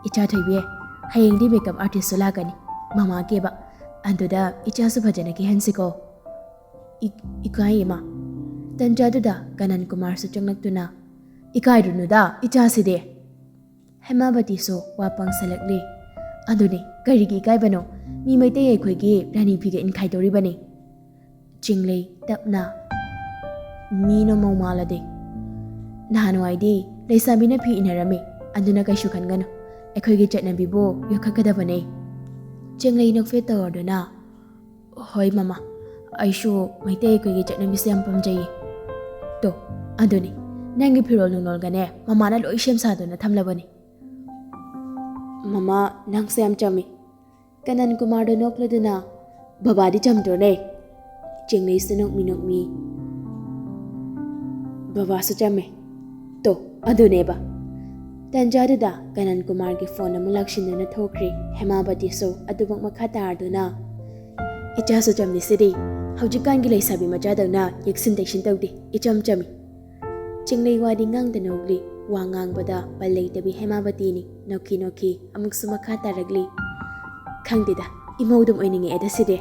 "ꯏꯆꯥ ꯊꯣꯏꯕꯤ, ꯍꯌꯦꯡꯗꯤ ꯃꯦꯀꯞ ꯑꯥꯔꯇꯤꯁꯁꯨ ꯂꯥꯛꯀꯅꯤ, ꯃꯃꯥ ꯀꯦꯕ꯫ ꯑꯗꯨꯗ ꯏꯆꯥꯁꯨ ꯐꯖꯅ ꯀꯦꯍꯟꯁꯤꯀꯣ꯫" "ꯏ-, ꯏꯀꯥꯏ ꯏꯃꯥ꯫" ꯇꯟꯖꯥꯗꯨꯗ ꯀꯅꯟ ꯀꯨꯃꯥꯔꯁꯨ ꯆꯪꯂꯛꯇꯨꯅ, "ꯏꯀꯥꯏꯔꯨꯅꯨꯗ, ꯏꯆꯥꯁꯤꯗꯤ꯫" ꯍꯦꯃꯥꯕꯇꯤꯁꯨ ꯋꯥ ꯄꯥꯡꯁꯜꯂꯛꯂꯤ꯫ "ꯑꯗꯨꯅꯤ, ꯀꯔꯤꯒꯤ ꯏꯀꯥꯏꯕꯅꯣ? ꯃꯤ ꯃꯩꯇꯩ ꯑꯩꯈꯣꯏꯒꯤ ꯔꯥꯅꯤ ꯐꯤꯒ ꯏꯟꯈꯥꯏꯗꯧꯔꯤꯕꯅꯤ꯫" ꯆꯤꯡꯂꯩ ꯇꯞꯅ, "ꯃꯤꯅ ꯃꯧ ꯃꯥꯜꯂꯗꯤ꯫ ꯅꯍꯥꯟꯋꯥꯏꯗꯤ ꯂꯩꯁꯥꯕꯤꯅ ꯐꯤ ꯏꯟꯅꯔꯝꯃꯤ, ꯑꯗꯨꯅ ꯀꯩꯁꯨ ꯈꯟꯒꯅꯨ꯫ ꯑꯩꯈꯣꯏꯒꯤ ꯆꯠꯅꯕꯤꯕꯨ ꯌꯣꯛꯈꯠꯀꯗꯕꯅꯦ꯫" ꯆꯤꯡꯂꯩ ꯅꯣꯛꯐꯦꯠ ꯇꯧꯔꯗꯨꯅ, "ꯍꯣꯏ ꯃꯃꯥ, ꯑꯩꯁꯨ ꯃꯩꯇꯩ ꯑꯩꯈꯣꯏꯒꯤ ꯆꯠꯅꯕꯤꯁꯦ ꯌꯥꯝ ꯄꯥꯝꯖꯩꯌꯦ꯫ ꯇꯣ, ꯑꯗꯨꯅꯤ, ꯅꯪꯒꯤ ꯐꯤꯔꯣꯜ ꯅꯨꯡꯂꯣꯜꯒꯅꯦ ꯃꯃꯥꯅ ꯂꯣꯏ ꯁꯦꯝ ꯁꯥꯗꯨꯅ ꯊꯝꯂꯕꯅꯤ꯫" "ꯃꯃꯥ, ꯅꯪꯁꯦ ꯌꯥꯝ ꯆꯝꯃꯤ꯫" ꯀꯅꯟ ꯀꯨꯃꯥꯔꯗꯣ ꯅꯣꯛꯂꯗꯨꯅ, "ꯕꯕꯥꯗꯤ ꯆꯝꯗ꯭ꯔꯣꯅꯦ?" ꯆꯤꯡꯂꯩꯁꯨ ꯅꯣꯛꯃꯤ ꯅꯣꯛꯃꯤ, ꯕꯕꯥꯁꯨ ꯆꯝꯃꯦ꯫ ꯇꯣ, ꯑꯗꯨꯅꯦꯕ꯫ ꯇꯟꯖꯥꯗꯨꯗ ꯀꯅꯟ ꯀꯨꯃꯥꯔꯒꯤ ꯐꯣꯟ ꯑꯃ ꯂꯥꯛꯁꯤꯟꯗꯨꯅ ꯊꯣꯛꯈ꯭ꯔꯦ꯫ ꯍꯦꯃꯥꯕꯇꯤꯁꯨ ꯑꯗꯨꯃꯛ ꯃꯈꯥ ꯇꯥꯔꯗꯨꯅ, "ꯏꯆꯥꯁꯨ ꯆꯝꯂꯤꯁꯤꯗꯤ꯫ ꯍꯧꯖꯤꯛꯀꯥꯟꯒꯤ ꯂꯩꯁꯥꯕꯤ ꯃꯆꯥꯗꯧꯅ ꯌꯦꯛꯁꯤꯟ ꯇꯩꯁꯤꯟ ꯇꯧꯗꯦ, ꯏꯆꯝ ꯆꯝꯃꯤ꯫" ꯆꯤꯡꯂꯩ ꯋꯥꯗꯤ ꯉꯥꯡꯗ ꯅꯣꯛꯂꯤ꯫ ꯋꯥ ꯉꯥꯡꯕꯗ ꯄꯜ ꯂꯩꯇꯕꯤ ꯍꯦꯃꯥꯕꯇꯤꯅꯤ꯫ ꯅꯣꯛꯈꯤ ꯅꯣꯛꯈꯤ ꯑꯃꯨꯛꯁꯨ ꯃꯈꯥ ꯇꯥꯔꯛꯂꯤ꯫ "ꯈꯪꯗꯦꯗ, ꯏꯃꯧꯗꯨꯝ ꯑꯣꯏꯅꯤꯡꯉꯛꯑꯦꯗ ꯁꯤꯗꯤ꯫"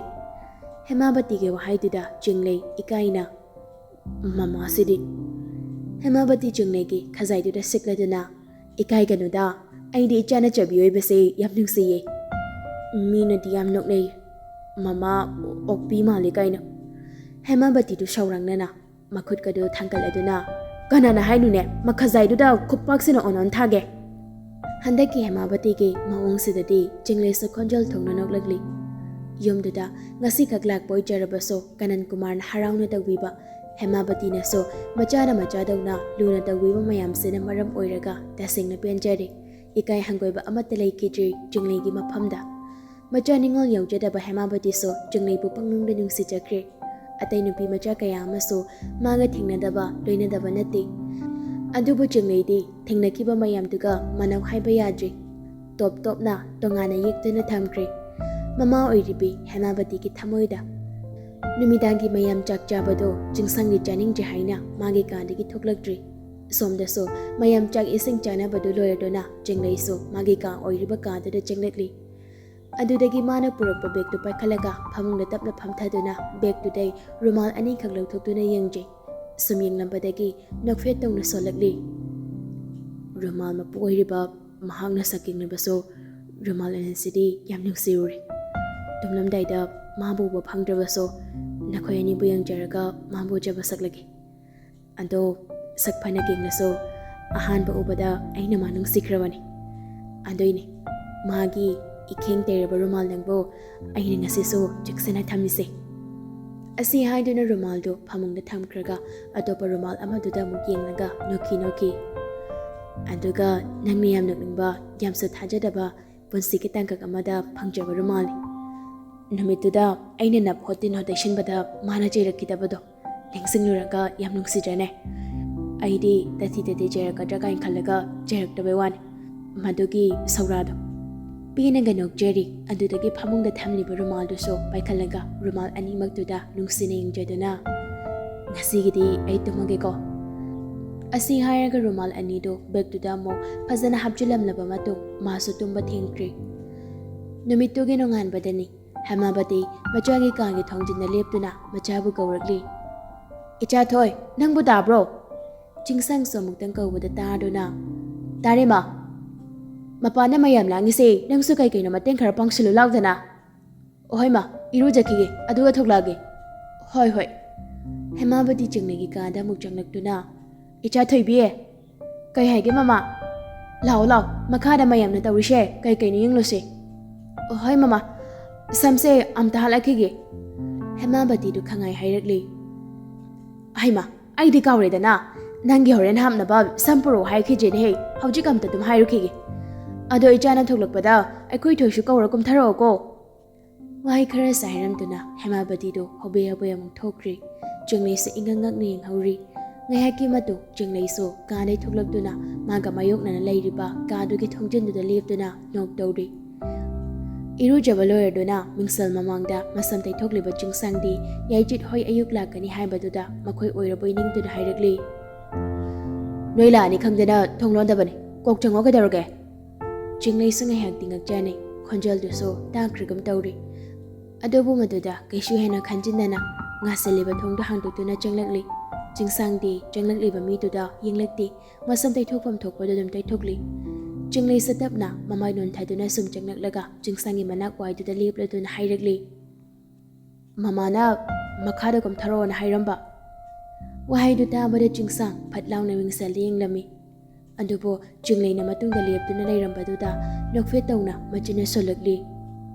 ꯍꯦꯃꯥꯕꯇꯤꯒꯤ ꯋꯥꯍꯩꯗꯨꯗ ꯆꯤꯡꯂꯩ ꯏꯀꯥꯏꯅ, "ꯃꯃꯥꯁꯤꯗꯤ꯫" ꯍꯦꯃꯥꯕꯇꯤ ꯆꯤꯡꯂꯩꯒꯤ ꯈꯖꯥꯏꯗꯨꯗ ꯁꯤꯛꯂꯗꯨꯅ, "ꯏꯀꯥꯏꯒꯅꯨꯗ, ꯑꯩꯗꯤ ꯏꯆꯥꯅ ꯆꯥꯕꯤ ꯑꯣꯏꯕꯁꯦ ꯌꯥꯝ ꯅꯨꯡꯁꯤꯌꯦ꯫ ꯃꯤꯅꯗꯤ ꯌꯥꯝ ꯅꯣꯛꯅꯩ, ꯃꯃꯥ ꯑꯣꯛꯄꯤ ꯃꯥꯜꯂꯤ ꯀꯥꯏꯅ꯫" ꯍꯦꯃꯥꯕꯇꯤꯗꯨ ꯁꯥꯎꯔꯥꯡꯅꯅ ꯃꯈꯨꯠꯀꯗꯨ ꯊꯥꯡꯒꯠꯂꯗꯨꯅ, "ꯀꯅꯥꯅ ꯍꯥꯏꯅꯨꯅꯦ? ꯃꯈꯖꯥꯏꯗꯨꯗ ꯈꯨꯄꯥꯛꯁꯤꯅ ꯑꯣꯟ ꯑꯣꯟ ꯊꯥꯒꯦ!" ꯍꯟꯗꯛꯀꯤ ꯍꯦꯃꯥꯕꯇꯤꯒꯤ ꯃꯑꯣꯡꯁꯤꯗꯗꯤ ꯆꯤꯡꯂꯩꯁꯨ ꯈꯣꯟꯖꯦꯜ ꯊꯣꯛꯅ ꯅꯣꯛꯂꯛꯂꯤ꯫ ꯌꯨꯝꯗꯨꯗ ꯉꯁꯤꯈꯛ ꯂꯥꯛꯄ ꯑꯣꯏꯖꯔꯕꯁꯨ ꯀꯅꯟ ꯀꯨꯃꯥꯔꯅ ꯍꯔꯥꯎꯅ ꯇꯧꯕꯤꯕ, ꯍꯦꯃꯥꯕꯇꯤꯅꯁꯨ ꯃꯆꯥꯅ ꯃꯆꯥꯗꯧꯅ ꯂꯨꯅ ꯇꯧꯕꯤꯕ ꯃꯌꯥꯝꯁꯤꯅ ꯃꯔꯝ ꯑꯣꯏꯔꯒ ꯇꯁꯦꯡꯅ ꯄꯦꯟꯖꯔꯦ꯫ ꯏꯀꯥꯏ ꯍꯪꯒꯣꯏꯕ ꯑꯃꯠꯇ ꯂꯩꯈꯤꯗ꯭ꯔꯤ ꯆꯤꯡꯂꯩꯒꯤ ꯃꯐꯝꯗ꯫ ꯃꯆꯥ ꯅꯤꯡꯉꯣꯜ ꯌꯥꯎꯖꯗꯕ ꯍꯦꯃꯥꯕꯇꯤꯁꯨ ꯆꯤꯡꯂꯩꯕꯨ ꯄꯪꯅꯨꯡꯗ ꯅꯨꯡꯁꯤꯖꯈ꯭ꯔꯦ꯫ ꯑꯇꯩ ꯅꯨꯄꯤ ꯃꯆꯥ ꯀꯌꯥ ꯑꯃꯁꯨ ꯃꯥꯒ ꯊꯦꯡꯅꯗꯕ, ꯂꯣꯏꯅꯗꯕ ꯅꯠꯇꯦ꯫ ꯑꯗꯨꯕꯨ ꯆꯤꯡꯂꯩꯗꯤ ꯊꯦꯡꯅꯈꯤꯕ ꯃꯌꯥꯝꯗꯨꯒ ꯃꯥꯟꯅꯧ ꯍꯥꯏꯕ ꯌꯥꯗ꯭ꯔꯤ꯫ ꯇꯣꯞ ꯇꯣꯞꯅ ꯇꯣꯉꯥꯟꯅ ꯌꯦꯛꯇꯨꯅ ꯊꯝꯈ꯭ꯔꯦ ꯃꯃꯥ ꯑꯣꯏꯔꯤꯕꯤ ꯍꯦꯃꯥꯕꯇꯤꯒꯤ ꯊꯃꯣꯏꯗ꯫ ꯅꯨꯃꯤꯗꯥꯡꯒꯤ ꯃꯌꯥꯝ ꯆꯥꯛ ꯆꯥꯕꯗꯣ ꯆꯤꯡꯁꯥꯡꯗꯤ ꯆꯥꯅꯤꯡꯗ꯭ꯔꯦ ꯍꯥꯏꯅ ꯃꯥꯒꯤ ꯀꯥꯗꯒꯤ ꯊꯣꯛꯂꯛꯇ꯭ꯔꯤ꯫ ꯁꯣꯝꯗꯁꯨ ꯃꯌꯥꯝ ꯆꯥꯛ ꯏꯁꯤꯡ ꯆꯥꯅꯕꯗꯨ ꯂꯣꯏꯔꯗꯨꯅ ꯆꯤꯡꯂꯩꯁꯨ ꯃꯥꯒꯤ ꯀꯥ ꯑꯣꯏꯔꯤꯕ ꯀꯥꯗꯨꯗ ꯆꯪꯂꯛꯂꯤ꯫ ꯑꯗꯨꯗꯒꯤ ꯃꯥꯅ ꯄꯨꯔꯛꯄ ꯕꯦꯒꯇꯨ ꯄꯥꯏꯈꯠꯂꯒ ꯐꯃꯨꯡꯗ ꯇꯞꯅ ꯐꯝꯊꯗꯨꯅ ꯕꯦꯒꯇꯨꯗꯩ ꯔꯨꯃꯥꯜ ꯑꯅꯤꯈꯛ ꯂꯧꯊꯣꯛꯇꯨꯅ ꯌꯦꯡꯖꯩ꯫ ꯁꯨꯝ ꯌꯦꯡꯂꯝꯕꯗꯒꯤ ꯅꯣꯛꯐꯦꯠ ꯇꯧꯅ ꯁꯣꯜꯂꯛꯂꯤ꯫ ꯔꯨꯃꯥꯜ ꯃꯄꯨ ꯑꯣꯏꯔꯤꯕ ꯃꯍꯥꯛꯅ ꯁꯛ ꯌꯦꯡꯂꯕꯁꯨ ꯔꯨꯃꯥꯜ ꯑꯅꯤꯁꯤꯗꯤ ꯌꯥꯝ ꯅꯨꯡꯁꯤꯔꯨꯔꯦ꯫ ꯇꯨꯝꯂꯝꯗꯥꯏꯗ ꯃꯥꯕꯨ ꯎꯕ ꯐꯪꯗ꯭ꯔꯕꯁꯨ ꯅꯈꯣꯏ ꯑꯅꯤꯕꯨ ꯌꯦꯡꯖꯔꯒ ꯃꯥꯕꯨ ꯎꯖꯕ ꯁꯛꯂꯒꯦ꯫ ꯑꯗꯣ ꯁꯛ ꯐꯅ ꯌꯦꯡꯂꯁꯨ ꯑꯍꯥꯟꯕ ꯎꯕꯗ ꯑꯩꯅ ꯃꯥ ꯅꯨꯡꯁꯤꯈ꯭ꯔꯕꯅꯤ꯫ ꯑꯗꯨꯏꯅꯦ ꯃꯥꯒꯤ ꯏꯈꯦꯡ ꯇꯩꯔꯕ ꯔꯨꯃꯥꯜ ꯅꯪꯕꯨ ꯑꯩꯅ ꯉꯁꯤꯁꯨ ꯆꯦꯛꯁꯤꯟꯅ ꯊꯝꯃꯤꯁꯦ꯫ ꯑꯁꯤ ꯍꯥꯏꯗꯨꯅ ꯔꯨꯃꯥꯜꯗꯨ ꯐꯃꯨꯡꯗ ꯊꯝꯈ꯭ꯔꯒ ꯑꯇꯣꯞꯄ ꯔꯨꯃꯥꯜ ꯑꯃꯗꯨꯗ ꯑꯃꯨꯛ ꯌꯦꯡꯂꯒ ꯅꯣꯛꯈꯤ ꯅꯣꯛꯈꯤ꯫ ꯑꯗꯨꯒ ꯅꯪꯅ ꯌꯥꯝ ꯅꯣꯛꯅꯤꯡꯕ, ꯌꯥꯝꯁꯨ ꯊꯥꯖꯗꯕ ꯄꯨꯟꯁꯤꯒꯤ ꯇꯥꯡꯀꯛ ꯑꯃꯗ ꯐꯪꯖꯕ ꯔꯨꯃꯥꯜꯅꯤ꯫ ꯅꯨꯃꯤꯠꯇꯨꯗ ꯑꯩꯅ ꯅꯞ ꯍꯣꯠꯇꯤꯟ ꯍꯣꯠ ꯇꯩꯁꯤꯟꯕꯗ ꯃꯥꯅ ꯆꯩꯔꯛꯈꯤꯗꯕꯗꯣ ꯅꯤꯡꯁꯤꯡꯂꯨꯔꯒ ꯌꯥꯝ ꯅꯨꯡꯁꯤꯗ꯭ꯔꯅꯦ? ꯑꯩꯗꯤ ꯇꯥꯊꯤ ꯇꯥꯊꯤ ꯆꯩꯔꯛꯀꯗ꯭ꯔꯥ ꯀꯥꯏꯅ ꯈꯜꯂꯒ ꯆꯩꯔꯛꯇꯕꯩ ꯋꯥꯅꯤ꯫ ꯃꯗꯨꯒꯤ ꯁꯧꯔꯥꯗꯣ꯫ ꯄꯦꯟꯅꯒ ꯅꯣꯛꯆꯔꯤ꯫ ꯑꯗꯨꯗꯒꯤ ꯐꯃꯨꯡꯗ ꯊꯝꯂꯤꯕ ꯔꯨꯃꯥꯜꯗꯨꯁꯨ ꯄꯥꯏꯈꯠꯂꯒ ꯔꯨꯃꯥꯜ ꯑꯅꯤꯃꯛꯇꯨꯗ ꯅꯨꯡꯁꯤꯅ ꯌꯦꯡꯖꯗꯨꯅ, "ꯉꯁꯤꯒꯤꯗꯤ ꯑꯩ ꯇꯨꯝꯃꯒꯦꯀꯣ?" ꯑꯁꯤ ꯍꯥꯏꯔꯒ ꯔꯨꯃꯥꯜ ꯑꯅꯤꯗꯨ ꯕꯦꯛꯇꯨꯗ ꯑꯃꯨꯛ ꯐꯖꯅ ꯍꯥꯞꯆꯤꯜꯂꯝꯂꯕ ꯃꯇꯨꯡ ꯃꯥꯁꯨ ꯇꯨꯝꯕ ꯊꯦꯡꯈ꯭ꯔꯦ꯫ ꯅꯨꯃꯤꯠꯇꯨꯒꯤ ꯅꯣꯡꯉꯥꯟꯕꯗꯅꯤ꯫ ꯍꯦꯃꯥꯕꯇꯤ ꯃꯆꯥꯒꯤ ꯀꯥꯒꯤ ꯊꯣꯡꯖꯤꯟꯗ ꯂꯦꯞꯇꯨꯅ ꯃꯆꯥꯕꯨ ꯀꯧꯔꯛꯂꯤ꯫ "ꯏꯆꯥꯊꯣꯏ, ꯅꯪꯕꯨ ꯇꯥꯕ꯭ꯔꯣ?" ꯆꯤꯡꯁꯥꯡꯁꯨ ꯑꯃꯨꯛꯇꯪ ꯀꯧꯕꯗ ꯇꯥꯗꯨꯅ, "ꯇꯥꯔꯦ, ꯃꯥ꯫ ꯃꯄꯥꯟꯗ ꯃꯌꯥꯝ ꯂꯥꯡꯉꯤꯁꯦ, ꯅꯪꯁꯨ ꯀꯩ ꯀꯩꯅꯣ ꯃꯇꯦꯡ ꯈꯔ ꯄꯥꯡꯁꯤꯜꯂꯨ ꯂꯥꯎꯗꯅ꯫ ꯑꯣꯍꯣꯏ, ꯃꯥ, ꯏꯔꯨꯖꯈꯤꯒꯦ, ꯑꯗꯨꯒ ꯊꯣꯛꯂꯛꯑꯒꯦ꯫" "ꯍꯣꯏ, ꯍꯣꯏ꯫" ꯍꯦꯃꯥꯕꯇꯤ ꯆꯤꯡꯂꯩꯒꯤ ꯀꯥꯗ ꯑꯃꯨꯛ ꯆꯪꯂꯛꯇꯨꯅ, "ꯏꯆꯥ ꯊꯣꯏꯕꯤ, ꯀꯩ ꯍꯥꯏꯒꯦ, ꯃꯃꯥ? ꯂꯥꯛꯑꯣ, ꯂꯥꯛꯑꯣ, ꯃꯈꯥꯗ ꯃꯌꯥꯝꯅ ꯇꯧꯔꯤꯁꯦ ꯀꯩ ꯀꯩꯅꯣ ꯌꯦꯡꯂꯨꯁꯦ꯫" "ꯍꯣꯏ, ꯃꯃꯥ, ꯁꯝꯁꯦ ꯑꯝꯇ ꯍꯥꯠꯂꯛꯈꯤꯒꯦ꯫" ꯍꯦꯃꯥꯕꯇꯤꯗꯨ ꯈꯪꯉꯥꯏ ꯍꯥꯏꯔꯛꯂꯤ꯫ "ꯍꯩꯃꯥ, ꯑꯩꯗꯤ ꯀꯥꯎꯔꯦꯗꯅ, ꯅꯪꯒꯤ ꯍꯣꯔꯦꯟ ꯍꯥꯞꯅꯕ ꯁꯝ ꯄꯨꯔꯛꯑꯣ ꯍꯥꯏꯈꯤꯗ꯭ꯔꯦꯅꯦꯍꯦ꯫ ꯍꯧꯖꯤꯛ ꯑꯝꯇ ꯑꯗꯨꯝ ꯍꯥꯏꯔꯨꯈꯤꯒꯦ꯫ ꯑꯗꯣ ꯏꯆꯥꯅ ꯊꯣꯛꯂꯛꯄꯗ ꯑꯩꯈꯣꯏ ꯊꯣꯏꯁꯨ ꯀꯧꯔ ꯀꯨꯝꯊꯔꯛꯑꯣꯀꯣ꯫" ꯋꯥꯍꯩ ꯈꯔ ꯆꯥꯏꯔꯝꯗꯨꯅ ꯍꯦꯃꯥꯕꯇꯤꯗꯨ ꯍꯣꯕꯦ ꯍꯣꯕꯦ ꯑꯃꯨꯛ ꯊꯣꯛꯈ꯭ꯔꯦ꯫ ꯆꯤꯡꯂꯩꯁꯨ ꯏꯉꯛ ꯉꯛꯅ ꯌꯦꯡꯍꯧꯔꯤ꯫ ꯉꯥꯏꯍꯥꯛꯀꯤ ꯃꯇꯨꯡ ꯆꯤꯡꯂꯩꯁꯨ ꯀꯥꯗꯩ ꯊꯣꯛꯂꯛꯇꯨꯅ ꯃꯥꯒ ꯃꯥꯌꯣꯛꯅꯅ ꯂꯩꯔꯤꯕ ꯀꯥꯗꯨꯒꯤ ꯊꯣꯡꯖꯤꯟꯗꯨꯗ ꯂꯦꯞꯇꯨꯅ ꯅꯣꯛ ꯇꯧꯔꯤ꯫ ꯏꯔꯨꯖꯕ ꯂꯣꯏꯔꯗꯨꯅ ꯃꯤꯡꯁꯦꯜ ꯃꯃꯥꯡꯗ ꯃꯁꯝ ꯇꯩꯊꯣꯛꯂꯤꯕ ꯆꯤꯡꯁꯥꯡꯗꯤ ꯌꯥꯏꯆꯤꯠ ꯍꯣꯏ ꯑꯌꯨꯛ ꯂꯥꯛꯀꯅꯤ ꯍꯥꯏꯕꯗꯨꯗ ꯃꯈꯣꯏ ꯑꯣꯏꯔꯕꯣꯏ ꯅꯤꯡꯗꯨꯅ ꯍꯥꯏꯔꯛꯂꯤ꯫ "ꯅꯣꯏ ꯂꯥꯛꯑꯅꯤ ꯈꯪꯗꯅ ꯊꯣꯡ ꯂꯣꯟꯗꯕꯅꯤ꯫ ꯀꯣꯛ ꯆꯪꯉꯣ, ꯀꯩꯗꯧꯔꯒꯦ?" ꯆꯤꯡꯂꯩꯁꯨ ꯉꯥꯏꯍꯥꯛꯇꯤ ꯉꯛꯆꯅꯩ꯫ ꯈꯣꯟꯖꯦꯜꯗꯨꯁꯨ ꯇꯥꯈ꯭ꯔꯒꯨꯝ ꯇꯧꯔꯤ꯫ ꯑꯗꯨꯕꯨ ꯃꯗꯨꯗ ꯀꯩꯁꯨ ꯍꯦꯟꯅ ꯈꯟꯖꯤꯟꯗꯅ ꯉꯥꯁꯤꯜꯂꯤꯕ ꯊꯣꯡꯗꯨ ꯍꯥꯡꯗꯣꯛꯇꯨꯅ ꯆꯪꯂꯛꯂꯤ꯫ ꯆꯤꯡꯁꯥꯡꯗꯤ ꯆꯪꯂꯛꯂꯤꯕ ꯃꯤꯗꯨꯗ ꯌꯦꯡꯂꯛꯇꯦ꯫ ꯃꯁꯝ ꯇꯩꯊꯣꯛꯐꯝ ꯊꯣꯛꯄꯗꯨ ꯑꯗꯨꯝ ꯇꯩꯊꯣꯛꯂꯤ꯫ ꯆꯤꯡꯂꯩꯁꯨ ꯇꯞꯅ ꯃꯃꯥꯏ ꯅꯣꯟꯊꯗꯨꯅ ꯁꯨꯝ ꯆꯪꯂꯛꯂꯒ ꯆꯤꯡꯁꯥꯡꯒꯤ ꯃꯅꯥꯛ ꯋꯥꯏꯗꯨꯗ ꯂꯦꯞꯂꯗꯨꯅ ꯍꯥꯏꯔꯛꯂꯤ, "ꯃꯃꯥꯅ ꯃꯈꯥꯗ ꯀꯨꯝꯊꯔꯛꯑꯣꯅ ꯍꯥꯏꯔꯝꯕ꯫" ꯋꯥꯍꯩꯗꯨ ꯇꯥꯕꯗ ꯆꯤꯡꯁꯥꯡ ꯐꯠ ꯂꯥꯎꯅ ꯃꯤꯡꯁꯦꯜꯗ ꯌꯦꯡꯂꯝꯃꯤ꯫ ꯑꯗꯨꯕꯨ ꯆꯤꯡꯂꯩꯅ ꯃꯇꯨꯡꯗ ꯂꯦꯞꯇꯨꯅ ꯂꯩꯔꯝꯕꯗꯨꯗ ꯅꯣꯛꯐꯦꯠ ꯇꯧꯅ ꯃꯆꯤꯟꯅ ꯁꯣꯜꯂꯛꯂꯤ꯫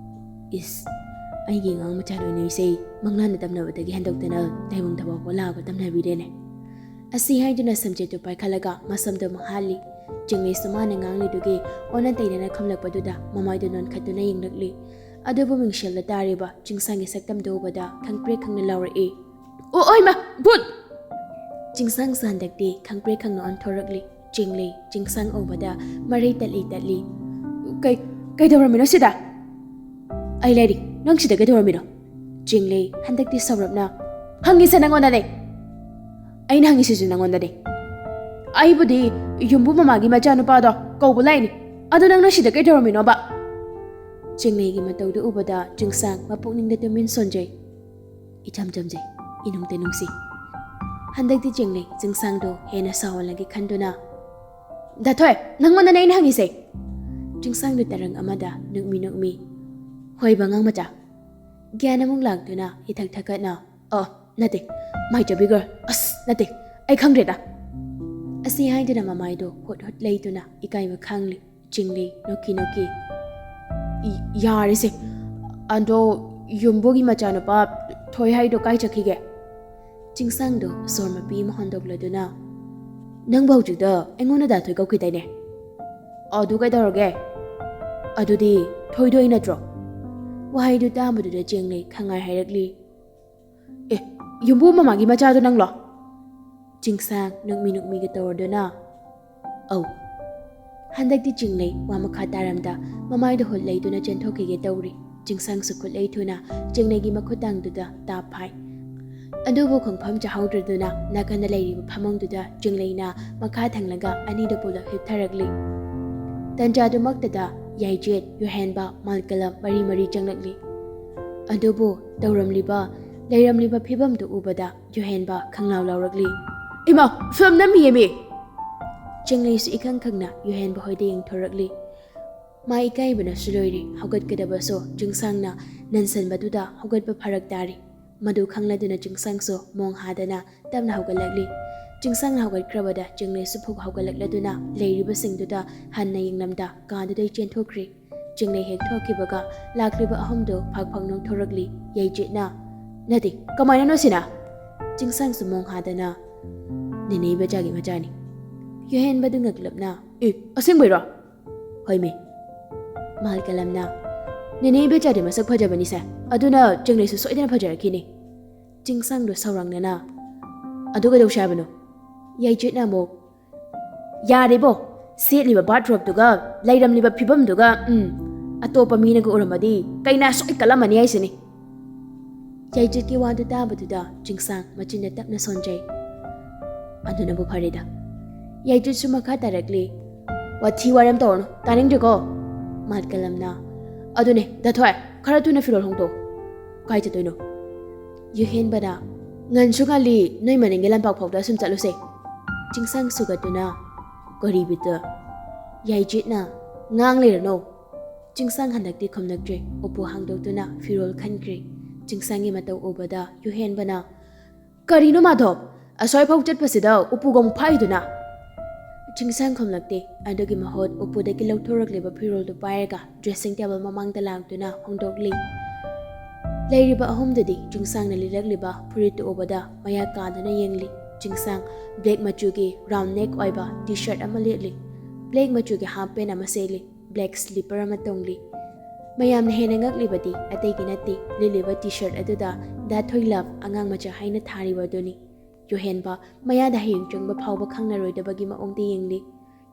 "ꯏꯁ, ꯑꯩꯒꯤ ꯑꯉꯥꯡ ꯃꯆꯥ ꯂꯣꯏꯅꯔꯤꯁꯦ ꯃꯪꯂꯥꯟꯅ ꯇꯝꯅꯕꯗꯒꯤ ꯍꯟꯗꯣꯛꯇꯅ ꯇꯥꯏꯕꯪ ꯊꯕꯥꯛ ꯐꯥꯎ ꯂꯥꯛꯑꯒ ꯇꯝꯅꯕꯤꯔꯦꯅꯦ꯫" ꯑꯁꯤ ꯍꯥꯏꯗꯨꯅ ꯁꯝꯖꯦꯠꯇꯨ ꯄꯥꯏꯈꯠꯂꯒ ꯃꯁꯝꯗꯨ ꯑꯃꯨꯛ ꯍꯥꯠꯂꯤ꯫ ꯆꯤꯡꯂꯩꯁꯨ ꯃꯥꯅ ꯉꯥꯡꯂꯤꯗꯨꯒꯤ ꯑꯣꯟꯅ ꯇꯩꯅꯅ ꯈꯨꯝꯂꯛꯄꯗꯨꯗ ꯃꯃꯥꯏꯗꯨ ꯅꯣꯟꯈꯠꯇꯨꯅ ꯌꯦꯡꯂꯛꯂꯤ꯫ ꯑꯗꯨꯕꯨ ꯃꯤꯡꯁꯦꯜꯗ ꯇꯥꯔꯤꯕ ꯆꯤꯡꯁꯥꯡꯒꯤ ꯁꯛꯇꯝꯗꯨ ꯎꯕꯗ ꯈꯪꯄ꯭ꯔꯦꯛ ꯈꯪꯅ ꯂꯥꯎꯔꯛꯏ, "ꯑꯣ, ꯑꯣꯏꯃ, ꯚꯨꯠ!" ꯆꯤꯡꯁꯥꯡꯁꯨ ꯍꯟꯗꯛꯇꯤ ꯈꯪꯄ꯭ꯔꯦꯛ ꯈꯪꯅ ꯑꯣꯟꯊꯣꯔꯛꯂꯤ꯫ ꯆꯤꯡꯂꯩ, ꯆꯤꯡꯁꯥꯡ ꯎꯕꯗ ꯃꯔꯩ ꯇꯠꯂꯤ ꯇꯠꯂꯤ꯫ "ꯀꯩ, ꯀꯩꯗꯧꯔꯝꯃꯤꯅꯣ ꯁꯤꯗ?" "ꯑꯩ ꯂꯩꯔꯤ, ꯅꯪ ꯁꯤꯗ ꯀꯩꯗꯧꯔꯝꯃꯤꯅꯣ?" ꯆꯤꯡꯂꯩ, ꯍꯟꯗꯛꯇꯤ ꯁꯧꯔꯞꯅ, "ꯍꯪꯉꯤꯁꯦ ꯅꯪꯉꯣꯟꯗꯅꯦ꯫ ꯑꯩꯅ ꯍꯪꯉꯤꯁꯤꯁꯨ ꯅꯪꯉꯣꯟꯗꯅꯦ꯫ ꯑꯩꯕꯨꯗꯤ ꯌꯨꯝꯕꯨ ꯃꯃꯥꯒꯤ ꯃꯆꯥꯅꯨꯄꯥꯗꯣ ꯀꯧꯕ ꯂꯥꯛꯏꯅꯤ꯫ ꯑꯗꯣ ꯅꯪꯅ ꯁꯤꯗ ꯀꯩꯗꯧꯔꯝꯃꯤꯅꯣꯕ?" ꯆꯤꯡꯂꯩꯒꯤ ꯃꯇꯧꯗꯨ ꯎꯕꯗ ꯆꯤꯡꯁꯥꯡ ꯃꯄꯨꯛꯅꯤꯡꯗ ꯇꯨꯃꯤꯟ ꯁꯣꯟꯖꯩ꯫ ꯏꯆꯝ ꯆꯝꯖꯩ, ꯏꯅꯨꯡꯗ ꯅꯨꯡꯁꯤ꯫ ꯍꯟꯗꯛꯇꯤ ꯆꯤꯡꯂꯩ ꯆꯤꯡꯁꯥꯡꯗꯣ ꯍꯦꯟꯅ ꯁꯥꯎꯍꯜꯂꯒꯦ ꯈꯟꯗꯨꯅ, "ꯗꯥꯊꯣꯏ, ꯅꯪꯉꯣꯟꯗꯅꯦ ꯑꯩꯅ ꯍꯪꯉꯤꯁꯦ!" ꯆꯤꯡꯁꯥꯡꯗꯨ ꯇꯔꯪ ꯑꯃꯗ ꯅꯨꯛꯃꯤ ꯅꯨꯛꯃꯤ, "ꯍꯣꯏꯕ, ꯑꯉꯥꯡ ꯃꯆꯥ, ꯒ꯭ꯌꯥꯟ ꯑꯃꯨꯛ ꯂꯥꯛꯇꯨꯅ ꯏꯊꯛ ꯊꯛꯀꯠꯅ, "ꯑ, ꯅꯠꯇꯦ, ꯃꯥꯏꯆꯕꯤ ꯒꯔꯜ, ꯑꯁ, ꯅꯠꯇꯦ, ꯑꯩ ꯈꯪꯗ꯭ꯔꯦꯗ!" ꯑꯁꯤ ꯍꯥꯏꯗꯨꯅ ꯃꯃꯥꯏꯗꯣ ꯍꯨꯠ ꯍꯨꯠ ꯂꯩꯗꯨꯅ ꯏꯀꯥꯏꯕ ꯈꯥꯡꯂꯤ꯫ ꯆꯤꯡꯂꯤ ꯅꯣꯛꯀꯤ ꯅꯣꯛꯀꯤ, "ꯏ-, ꯌꯥꯔꯦꯁꯦ꯫ ꯑꯗꯣ ꯌꯨꯝꯕꯨꯒꯤ ꯃꯆꯥꯅꯨꯄꯥ ꯊꯣꯏ ꯍꯥꯏꯗꯣ ꯀꯥꯏ ꯆꯠꯈꯤꯒꯦ?" ꯆꯤꯡꯁꯥꯡꯗꯣ ꯁꯣꯔ ꯃꯄꯤ ꯑꯃ ꯍꯣꯟꯗꯣꯛꯂꯗꯨꯅ, "ꯅꯪꯕꯨ ꯍꯧꯖꯤꯛꯇ ꯑꯩꯉꯣꯟꯗ ꯗꯥ ꯊꯣꯏ ꯀꯧꯈꯤꯗꯥꯏꯅꯦ? ꯑꯗꯨ ꯀꯩꯗꯧꯔꯒꯦ? ꯑꯗꯨꯗꯤ ꯊꯣꯏꯗꯣꯏ ꯅꯠꯇ꯭ꯔꯣ?" ꯋꯥꯍꯩꯗꯨ ꯇꯥꯕꯗꯨꯗ ꯆꯤꯡꯂꯩ ꯈꯪꯉꯥꯏ ꯍꯥꯏꯔꯛꯂꯤ꯫ "ꯑꯦ, ꯌꯨꯝꯕꯨ ꯃꯃꯥꯒꯤ ꯃꯆꯥꯗꯣ ꯅꯪꯂꯣ?" ꯆꯤꯡꯁꯥꯡ ꯅꯨꯛꯃꯤ ꯅꯨꯛꯃꯤꯒ ꯇꯧꯔꯗꯨꯅ, "ꯑꯧ꯫" ꯍꯟꯗꯛꯇꯤ ꯆꯤꯡꯂꯩ ꯋꯥ ꯃꯈꯥ ꯇꯥꯔꯝꯗ ꯃꯃꯥꯏꯗ ꯍꯨꯠ ꯂꯩꯗꯨꯅ ꯆꯦꯟꯊꯣꯛꯈꯤꯒꯦ ꯇꯧꯔꯤ꯫ ꯆꯤꯡꯁꯥꯡꯁꯨ ꯈꯨꯠꯂꯩ ꯊꯨꯅ ꯆꯤꯡꯂꯩꯒꯤ ꯃꯈꯨꯠ ꯇꯥꯡꯗꯨꯗ ꯇꯥꯞ ꯐꯥꯏ꯫ ꯑꯗꯨꯕꯨ ꯈꯪꯐꯝ ꯆꯥꯍꯧꯗ꯭ꯔꯗꯨꯅ ꯅꯥꯀꯟꯗ ꯂꯩꯔꯤꯕ ꯐꯃꯨꯡꯗꯨꯗ ꯆꯤꯡꯂꯩꯅ ꯃꯈꯥ ꯊꯪꯂꯒ ꯑꯅꯤꯗꯨ ꯄꯨꯂꯞ ꯍꯤꯞꯊꯔꯛꯂꯤ꯫ ꯇꯟꯖꯥꯗꯨꯃꯛꯇꯗ ꯌꯥꯏꯖꯦꯠ, ꯌꯨꯍꯦꯟꯕ, ꯃꯥꯜꯀꯂꯝ ꯃꯔꯤ ꯃꯔꯤ ꯆꯪꯂꯛꯂꯤ꯫ ꯑꯗꯨꯕꯨ ꯇꯧꯔꯝꯂꯤꯕ, ꯂꯩꯔꯝꯂꯤꯕ ꯐꯤꯕꯝꯗꯨ ꯎꯕꯗ ꯌꯨꯍꯦꯟꯕ ꯈꯪꯂꯥꯎ ꯂꯥꯎꯔꯛꯂꯤ꯫ "ꯏꯃꯥ, ꯐꯤꯂꯝ ꯅꯝꯃꯤꯌꯦ ꯃꯤ!" ꯆꯤꯡꯂꯩꯁꯨ ꯏꯈꯪ ꯈꯪꯅ ꯌꯨꯍꯦꯟꯕ ꯍꯣꯏꯗ ꯌꯦꯡꯊꯣꯔꯛꯂꯤ꯫ ꯃꯥ ꯏꯀꯥꯏꯕꯅꯁꯨ ꯂꯣꯏꯔꯤ꯫ ꯍꯧꯒꯠꯀꯗꯕꯁꯨ ꯆꯤꯡꯁꯥꯡꯅ ꯅꯟꯁꯟꯕꯗꯨꯗ ꯍꯧꯒꯠꯄ ꯐꯔꯛ ꯇꯥꯔꯤ꯫ ꯃꯗꯨ ꯈꯪꯂꯗꯨꯅ ꯆꯤꯡꯁꯥꯡꯁꯨ ꯃꯣꯡ ꯍꯥꯗꯅ ꯇꯞꯅ ꯍꯧꯒꯠꯂꯛꯂꯤ꯫ ꯆꯤꯡꯁꯥꯡꯅ ꯍꯧꯒꯠꯈ꯭ꯔꯕꯗ ꯆꯤꯡꯂꯩꯁꯨ ꯐꯨꯛ ꯍꯧꯒꯠꯂꯛꯂꯗꯨꯅ ꯂꯩꯔꯤꯕꯁꯤꯡꯗꯨꯗ ꯍꯟꯅ ꯌꯦꯡꯂꯝꯗ ꯀꯥꯗꯨꯗꯩ ꯆꯦꯟꯊꯣꯛꯈ꯭ꯔꯤ꯫ ꯆꯤꯡꯂꯩ ꯍꯦꯛ ꯊꯣꯛꯈꯤꯕꯒ ꯂꯥꯛꯂꯤꯕ ꯑꯍꯨꯝꯗꯨ ꯐꯥꯛ ꯐꯥꯛ ꯅꯣꯛꯊꯣꯔꯛꯂꯤ꯫ ꯌꯥꯏꯖꯦꯠꯅ, "ꯅꯠꯇꯦ, ꯀꯃꯥꯏꯅꯅꯣ ꯁꯤꯅ?" ꯆꯤꯡꯁꯥꯡꯁꯨ ꯃꯣꯡ ꯍꯥꯗꯅ, "ꯅꯦꯅꯦ ꯏꯕꯦꯆꯥꯒꯤ ꯃꯆꯥꯅꯤ꯫" ꯌꯨꯍꯦꯟꯕꯗꯨ ꯉꯛꯂꯞꯅ, "ꯑꯦ, ꯑꯁꯦꯡꯕꯩꯔꯣ?" "ꯍꯣꯏꯃꯤ꯫" ꯃꯥꯜꯀꯂꯝꯅ, "ꯅꯦꯅꯦ ꯏꯕꯦꯆꯥꯗꯤ ꯃꯁꯛ ꯐꯖꯕꯅꯤꯁꯦ, ꯑꯗꯨꯅ ꯆꯤꯡꯂꯩꯁꯨ ꯁꯣꯏꯗꯅ ꯐꯖꯔꯛꯈꯤꯅꯤ꯫" ꯆꯤꯡꯁꯥꯡꯗꯣ ꯁꯧꯔꯥꯡꯅꯅ, ꯑꯗꯨ ꯀꯩꯗꯧꯁꯦ ꯍꯥꯏꯕꯅꯣ? ꯌꯥꯏꯖꯤꯠꯅ ꯑꯃꯨꯛ, "ꯌꯥꯔꯦꯕꯣ, ꯁꯦꯠꯂꯤꯕ ꯕꯥꯠꯔꯣꯞꯇꯨꯒ ꯂꯩꯔꯝꯂꯤꯕ ꯐꯤꯕꯝꯗꯨꯒ, ꯎꯝ, ꯑꯇꯣꯞꯄ ꯃꯤꯅꯒ ꯎꯔꯝꯃꯗꯤ ꯀꯩꯅꯥ ꯁꯣꯏ ꯀꯜꯂꯝꯃꯅꯤ ꯍꯥꯏꯁꯤꯅꯤ"꯫ ꯌꯥꯏꯖꯤꯠꯀꯤ ꯋꯥꯗꯨ ꯇꯥꯕꯗꯨꯗ ꯆꯤꯡꯁꯥꯡ ꯃꯆꯤꯟꯗ ꯇꯞꯅ ꯁꯣꯟꯖꯩ꯫ "ꯑꯗꯨꯅꯕꯨ ꯐꯔꯦꯗ"꯫ ꯌꯥꯏꯖꯤꯠꯁꯨ ꯃꯈꯥ ꯇꯥꯔꯛꯂꯤ, "ꯋꯥꯊꯤ ꯋꯥꯔꯦꯝ ꯇꯧꯔꯅꯨ, ꯇꯥꯅꯤꯡꯗ꯭ꯔꯦꯀꯣ"꯫ ꯃꯥꯠꯀꯂꯝꯅ, "ꯑꯗꯨꯅꯦ, ꯗꯥꯊꯣꯏ, ꯈꯔ ꯊꯨꯅ ꯐꯤꯔꯣꯜ ꯍꯣꯡꯗꯣꯛꯎ"꯫ "ꯀꯥꯏ ꯆꯠꯇꯣꯏꯅꯣ?" ꯌꯨꯍꯦꯟꯕꯅ, "ꯉꯟꯁꯨ ꯉꯜꯂꯤ, ꯅꯣꯏ ꯃꯅꯤꯡꯒꯤ ꯂꯝꯄꯥꯛ ꯐꯥꯎꯗ ꯑꯁꯨꯝ ꯆꯠꯂꯨꯁꯦ"꯫ ꯆꯤꯡꯁꯥꯡ ꯁꯨꯒꯠꯇꯨꯅ, "ꯀꯔꯤ ꯕꯤꯠꯇ?" ꯌꯥꯏꯖꯤꯠꯅ, "ꯉꯥꯡ ꯂꯩꯔꯅꯣ"꯫ ꯆꯤꯡꯁꯥꯡ ꯍꯟꯗꯛꯇꯤ ꯈꯨꯝꯂꯛꯇ꯭ꯔꯦ꯫ ꯎꯄꯨ ꯍꯥꯡꯗꯣꯛꯇꯨꯅ ꯐꯤꯔꯣꯜ ꯈꯟꯈ꯭ꯔꯦ꯫ ꯆꯤꯡꯁꯥꯡꯒꯤ ꯃꯇꯧ ꯎꯕꯗ ꯌꯨꯍꯦꯟꯕꯅ, "ꯀꯔꯤꯅꯣ ꯃꯥꯙꯕ? ꯑꯁ꯭ꯋꯥꯏꯐꯥꯎ ꯆꯠꯄꯁꯤꯗ ꯎꯄꯨꯒ ꯑꯃꯨꯛ ꯐꯥꯛꯏꯗꯨꯅ?" ꯆꯤꯡꯁꯥꯡ ꯈꯨꯝꯂꯛꯇꯦ꯫ ꯑꯗꯨꯒꯤ ꯃꯍꯨꯠ ꯎꯄꯨꯗꯒꯤ ꯂꯧꯊꯣꯔꯛꯂꯤꯕ ꯐꯤꯔꯣꯜꯗꯨ ꯄꯥꯏꯔꯒ dressing table ꯃꯃꯥꯡꯗ ꯂꯥꯛꯇꯨꯅ ꯍꯣꯡꯗꯣꯛꯂꯤ꯫ ꯂꯩꯔꯤꯕ ꯑꯍꯨꯝꯗꯨꯗꯤ ꯆꯤꯡꯁꯥꯡꯅ ꯂꯤꯠꯂꯛꯂꯤꯕ ꯐꯨꯔꯤꯠꯇꯨ ꯎꯕꯗ ꯃꯌꯥ ꯀꯥꯗꯨꯅ ꯌꯦꯡꯂꯤ꯫ ꯆꯤꯡꯁꯥꯡ black ꯃꯆꯨꯒꯤ round neck ꯑꯣꯏꯕ T-shirt ꯑꯃ ꯂꯤꯠꯂꯤ꯫ Black ꯃꯆꯨꯒꯤ half pant ꯑꯃ ꯁꯦꯠꯂꯤ꯫ Black slipper ꯑꯃ ꯇꯣꯡꯂꯤ꯫ ꯃꯌꯥꯝꯅ ꯍꯦꯟꯅ ꯉꯛꯂꯤꯕꯗꯤ ꯑꯇꯩꯒꯤ ꯅꯠꯇꯦ, ꯂꯤꯠꯂꯤꯕ T-shirt ꯑꯗꯨꯗ "ꯗꯥ ꯊꯣꯏ love ꯑꯉꯥꯡ ꯃꯆꯥ" ꯍꯥꯏꯅ ꯊꯥꯔꯤꯕ ꯑꯗꯨꯅꯤ꯫ ꯌꯨꯍꯦꯟꯕ ꯃꯌꯥꯗ ꯍꯌꯦꯡ ꯆꯪꯕ ꯐꯥꯎꯕ ꯈꯪꯂꯔꯣꯏꯗꯕꯒꯤ ꯃꯑꯣꯡꯗ ꯌꯦꯡꯂꯤ꯫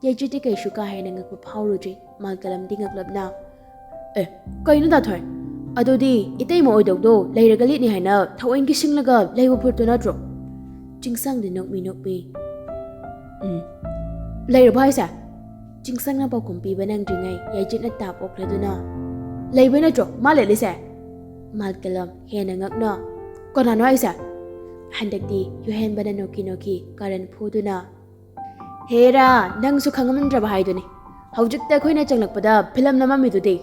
ꯌꯥꯏꯖꯤꯠꯇꯤ ꯀꯩꯁꯨ ꯀꯥ ꯍꯦꯟꯅ ꯉꯛꯄ ꯐꯥꯎꯔꯨꯗ꯭ꯔꯤ꯫ ꯃꯥꯜꯀꯂꯝꯗꯤ ꯉꯛꯂꯞꯅ, "ꯑꯦ, ꯀꯩꯅꯣ ꯗꯥ ꯊꯣꯏ? ꯑꯗꯨꯗꯤ ꯏꯇꯩꯃ ꯑꯣꯏꯗꯧꯗꯣ ꯂꯩꯔꯒ ꯂꯤꯠꯅꯤ ꯍꯥꯏꯅ ꯊꯑꯣꯏꯒꯤ ꯁꯤꯡꯂꯒ ꯂꯩꯕ ꯐꯨꯔꯤꯠꯇꯨ ꯅꯠꯇ꯭ꯔꯣ?" ꯆꯤꯡꯁꯥꯡꯗꯤ ꯅꯣꯛꯃꯤ ꯅꯣꯛꯃꯤ, "ꯎꯝ, ꯂꯩꯔꯕꯣ ꯍꯥꯏꯁꯦ?" ꯆꯤꯡꯁꯥꯡꯅ ꯄꯥꯎꯈꯨꯝ ꯄꯤꯕ ꯅꯪꯗ꯭ꯔꯤꯉꯩ ꯌꯥꯏꯖꯤꯠꯅ ꯇꯥꯞ ꯑꯣꯛꯂꯗꯨꯅ, "ꯂꯩꯕꯩ ꯅꯠꯇ꯭ꯔꯣ ꯃꯥ ꯂꯤꯠꯂꯤꯁꯦ?" ꯃꯥꯜꯀꯂꯝ ꯍꯦꯟꯅ ꯉꯛꯅ, "ꯀꯅꯥꯅꯣ ꯍꯥꯏꯁꯦ?" ꯍꯟꯗꯛꯇꯤ ꯌꯨꯍꯦꯟꯕꯅ ꯅꯣꯛꯈꯤ ꯅꯣꯛꯈꯤ ꯀꯥꯔꯟ ꯐꯨꯗꯨꯅ, "ꯍꯦꯔꯥ, ꯅꯪꯁꯨ ꯈꯪꯉꯝꯗ꯭ꯔꯕ ꯍꯥꯏꯗꯨꯅꯤ꯫ ꯍꯧꯖꯤꯛꯇ ꯑꯩꯈꯣꯏꯅ ꯆꯪꯂꯛꯄꯗ film ꯅꯝꯃꯝꯃꯤꯗꯨꯗꯤ"꯫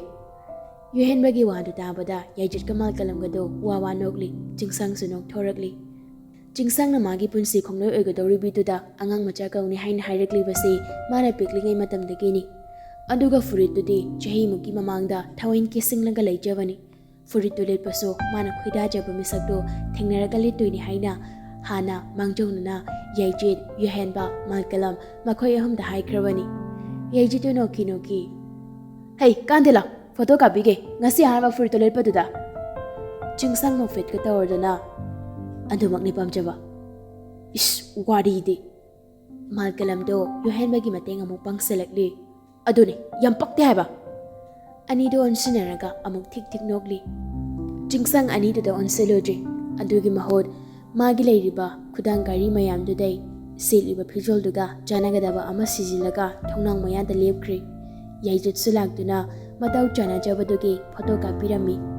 ꯌꯨꯍꯦꯟꯕꯒꯤ ꯋꯥꯗꯨ ꯇꯥꯕꯗ ꯌꯥꯏꯖꯤꯠꯀ ꯃꯥꯜꯀꯂꯝꯒꯗꯣ ꯋꯥ ꯋꯥ ꯅꯣꯛꯂꯤ꯫ ꯆꯤꯡꯁꯥꯡꯁꯨ ꯅꯣꯛꯊꯣꯔꯛꯂꯤ꯫ ꯆꯤꯡꯁꯥꯡꯅ ꯃꯥꯒꯤ ꯄꯨꯟꯁꯤ ꯈꯣꯡꯂꯣꯏ ꯑꯣꯏꯒꯗꯧꯔꯤꯕꯤꯗꯨꯗ ꯑꯉꯥꯡ ꯃꯆꯥ ꯀꯧꯅꯤ ꯍꯥꯏꯅ ꯍꯥꯏꯔꯛꯂꯤꯕꯁꯤ ꯃꯥꯅ ꯄꯤꯛꯂꯤꯉꯩ ꯃꯇꯝꯗꯒꯤꯅꯤ꯫ ꯑꯗꯨꯒ ꯐꯨꯔꯤꯠꯇꯨꯗꯤ ꯆꯍꯤꯃꯨꯛꯀꯤ ꯃꯃꯥꯡꯗ ꯊꯑꯣꯏꯅ ꯀꯤꯁꯤꯡꯂꯒ ꯂꯩꯖꯕꯅꯤ꯫ ꯐꯨꯔꯤꯠꯇꯨ ꯂꯤꯠꯄꯁꯨ ꯃꯥꯅ ꯈꯣꯏꯗꯥꯖꯕ ꯃꯤꯁꯛꯇꯨ ꯊꯦꯡꯅꯔꯒ ꯂꯤꯠꯇꯣꯏꯅꯤ ꯍꯥꯏꯅ ꯍꯥꯟꯅ ꯃꯥꯡꯖꯧꯅꯅ ꯌꯥꯏꯖꯤꯠ, ꯌꯨꯍꯦꯟꯕ, ꯃꯥꯜꯀꯂꯝ ꯃꯈꯣꯏ ꯑꯍꯨꯝꯗ ꯍꯥꯏꯈ꯭ꯔꯕꯅꯤ꯫ ꯌꯥꯏꯖꯤꯠꯇꯨ ꯅꯣꯛꯈꯤ ꯅꯣꯛꯈꯤ, "ꯍꯩ, ꯀꯥꯟꯗꯦ, ꯂꯥꯎ, photo ꯀꯥꯞꯄꯤꯒꯦ, ꯉꯁꯤ ꯑꯍꯥꯟꯕ ꯐꯨꯔꯤꯠꯇꯨ ꯂꯤꯠꯄꯗꯨꯗ"꯫ ꯆꯤꯡꯁꯥꯡ ꯃꯣꯐꯦꯠꯀ ꯇꯧꯔꯗꯅ, "ꯑꯗꯨꯃꯛꯅꯤ ꯄꯥꯝꯖꯕ"꯫ "ꯏꯁ, ꯋꯥꯔꯤꯗꯤ!" ꯃꯥꯜꯀꯂꯝꯗꯣ ꯌꯨꯍꯦꯟꯕꯒꯤ ꯃꯇꯦꯡ ꯑꯃꯨꯛ ꯄꯥꯡꯁꯤꯜꯂꯛꯂꯤ꯫ "ꯑꯗꯨꯅꯦ, ꯌꯥꯝ ꯄꯛꯇꯦ ꯍꯥꯏꯕ!" ꯑꯅꯤꯗꯣ ꯑꯣꯟꯁꯤꯟꯅꯔꯒ ꯑꯃꯨꯛ ꯊꯤꯛ ꯊꯤꯛ ꯅꯣꯛꯂꯤ꯫ ꯆꯤꯡꯁꯪ ꯑꯅꯤꯗꯨꯗ ꯑꯣꯟꯁꯤꯜꯂꯨꯗ꯭ꯔꯤ꯫ ꯑꯗꯨꯒꯤ ꯃꯍꯨꯠ ꯃꯥꯒꯤ ꯂꯩꯔꯤꯕ ꯈꯨꯗꯥꯡ ꯘꯔꯤ ꯃꯌꯥꯝꯗꯨꯗꯩ ꯁꯦꯠꯂꯤꯕ ꯐꯤꯖꯣꯜꯗꯨꯒ ꯆꯥꯟꯅꯒꯗꯕ ꯑꯃ ꯁꯤꯖꯤꯜꯂꯒ ꯊꯣꯡꯅꯥꯎ ꯃꯌꯥꯗ ꯂꯦꯞꯈ꯭ꯔꯦ꯫ ꯌꯥꯏꯖꯨꯠꯁꯨ ꯂꯥꯛꯇꯨꯅ ꯃꯇꯧ ꯆꯥꯟꯅꯖꯕꯗꯨꯒꯤ ꯐꯣꯇꯣ ꯀꯥꯞꯄꯤꯔꯝꯃꯤ꯫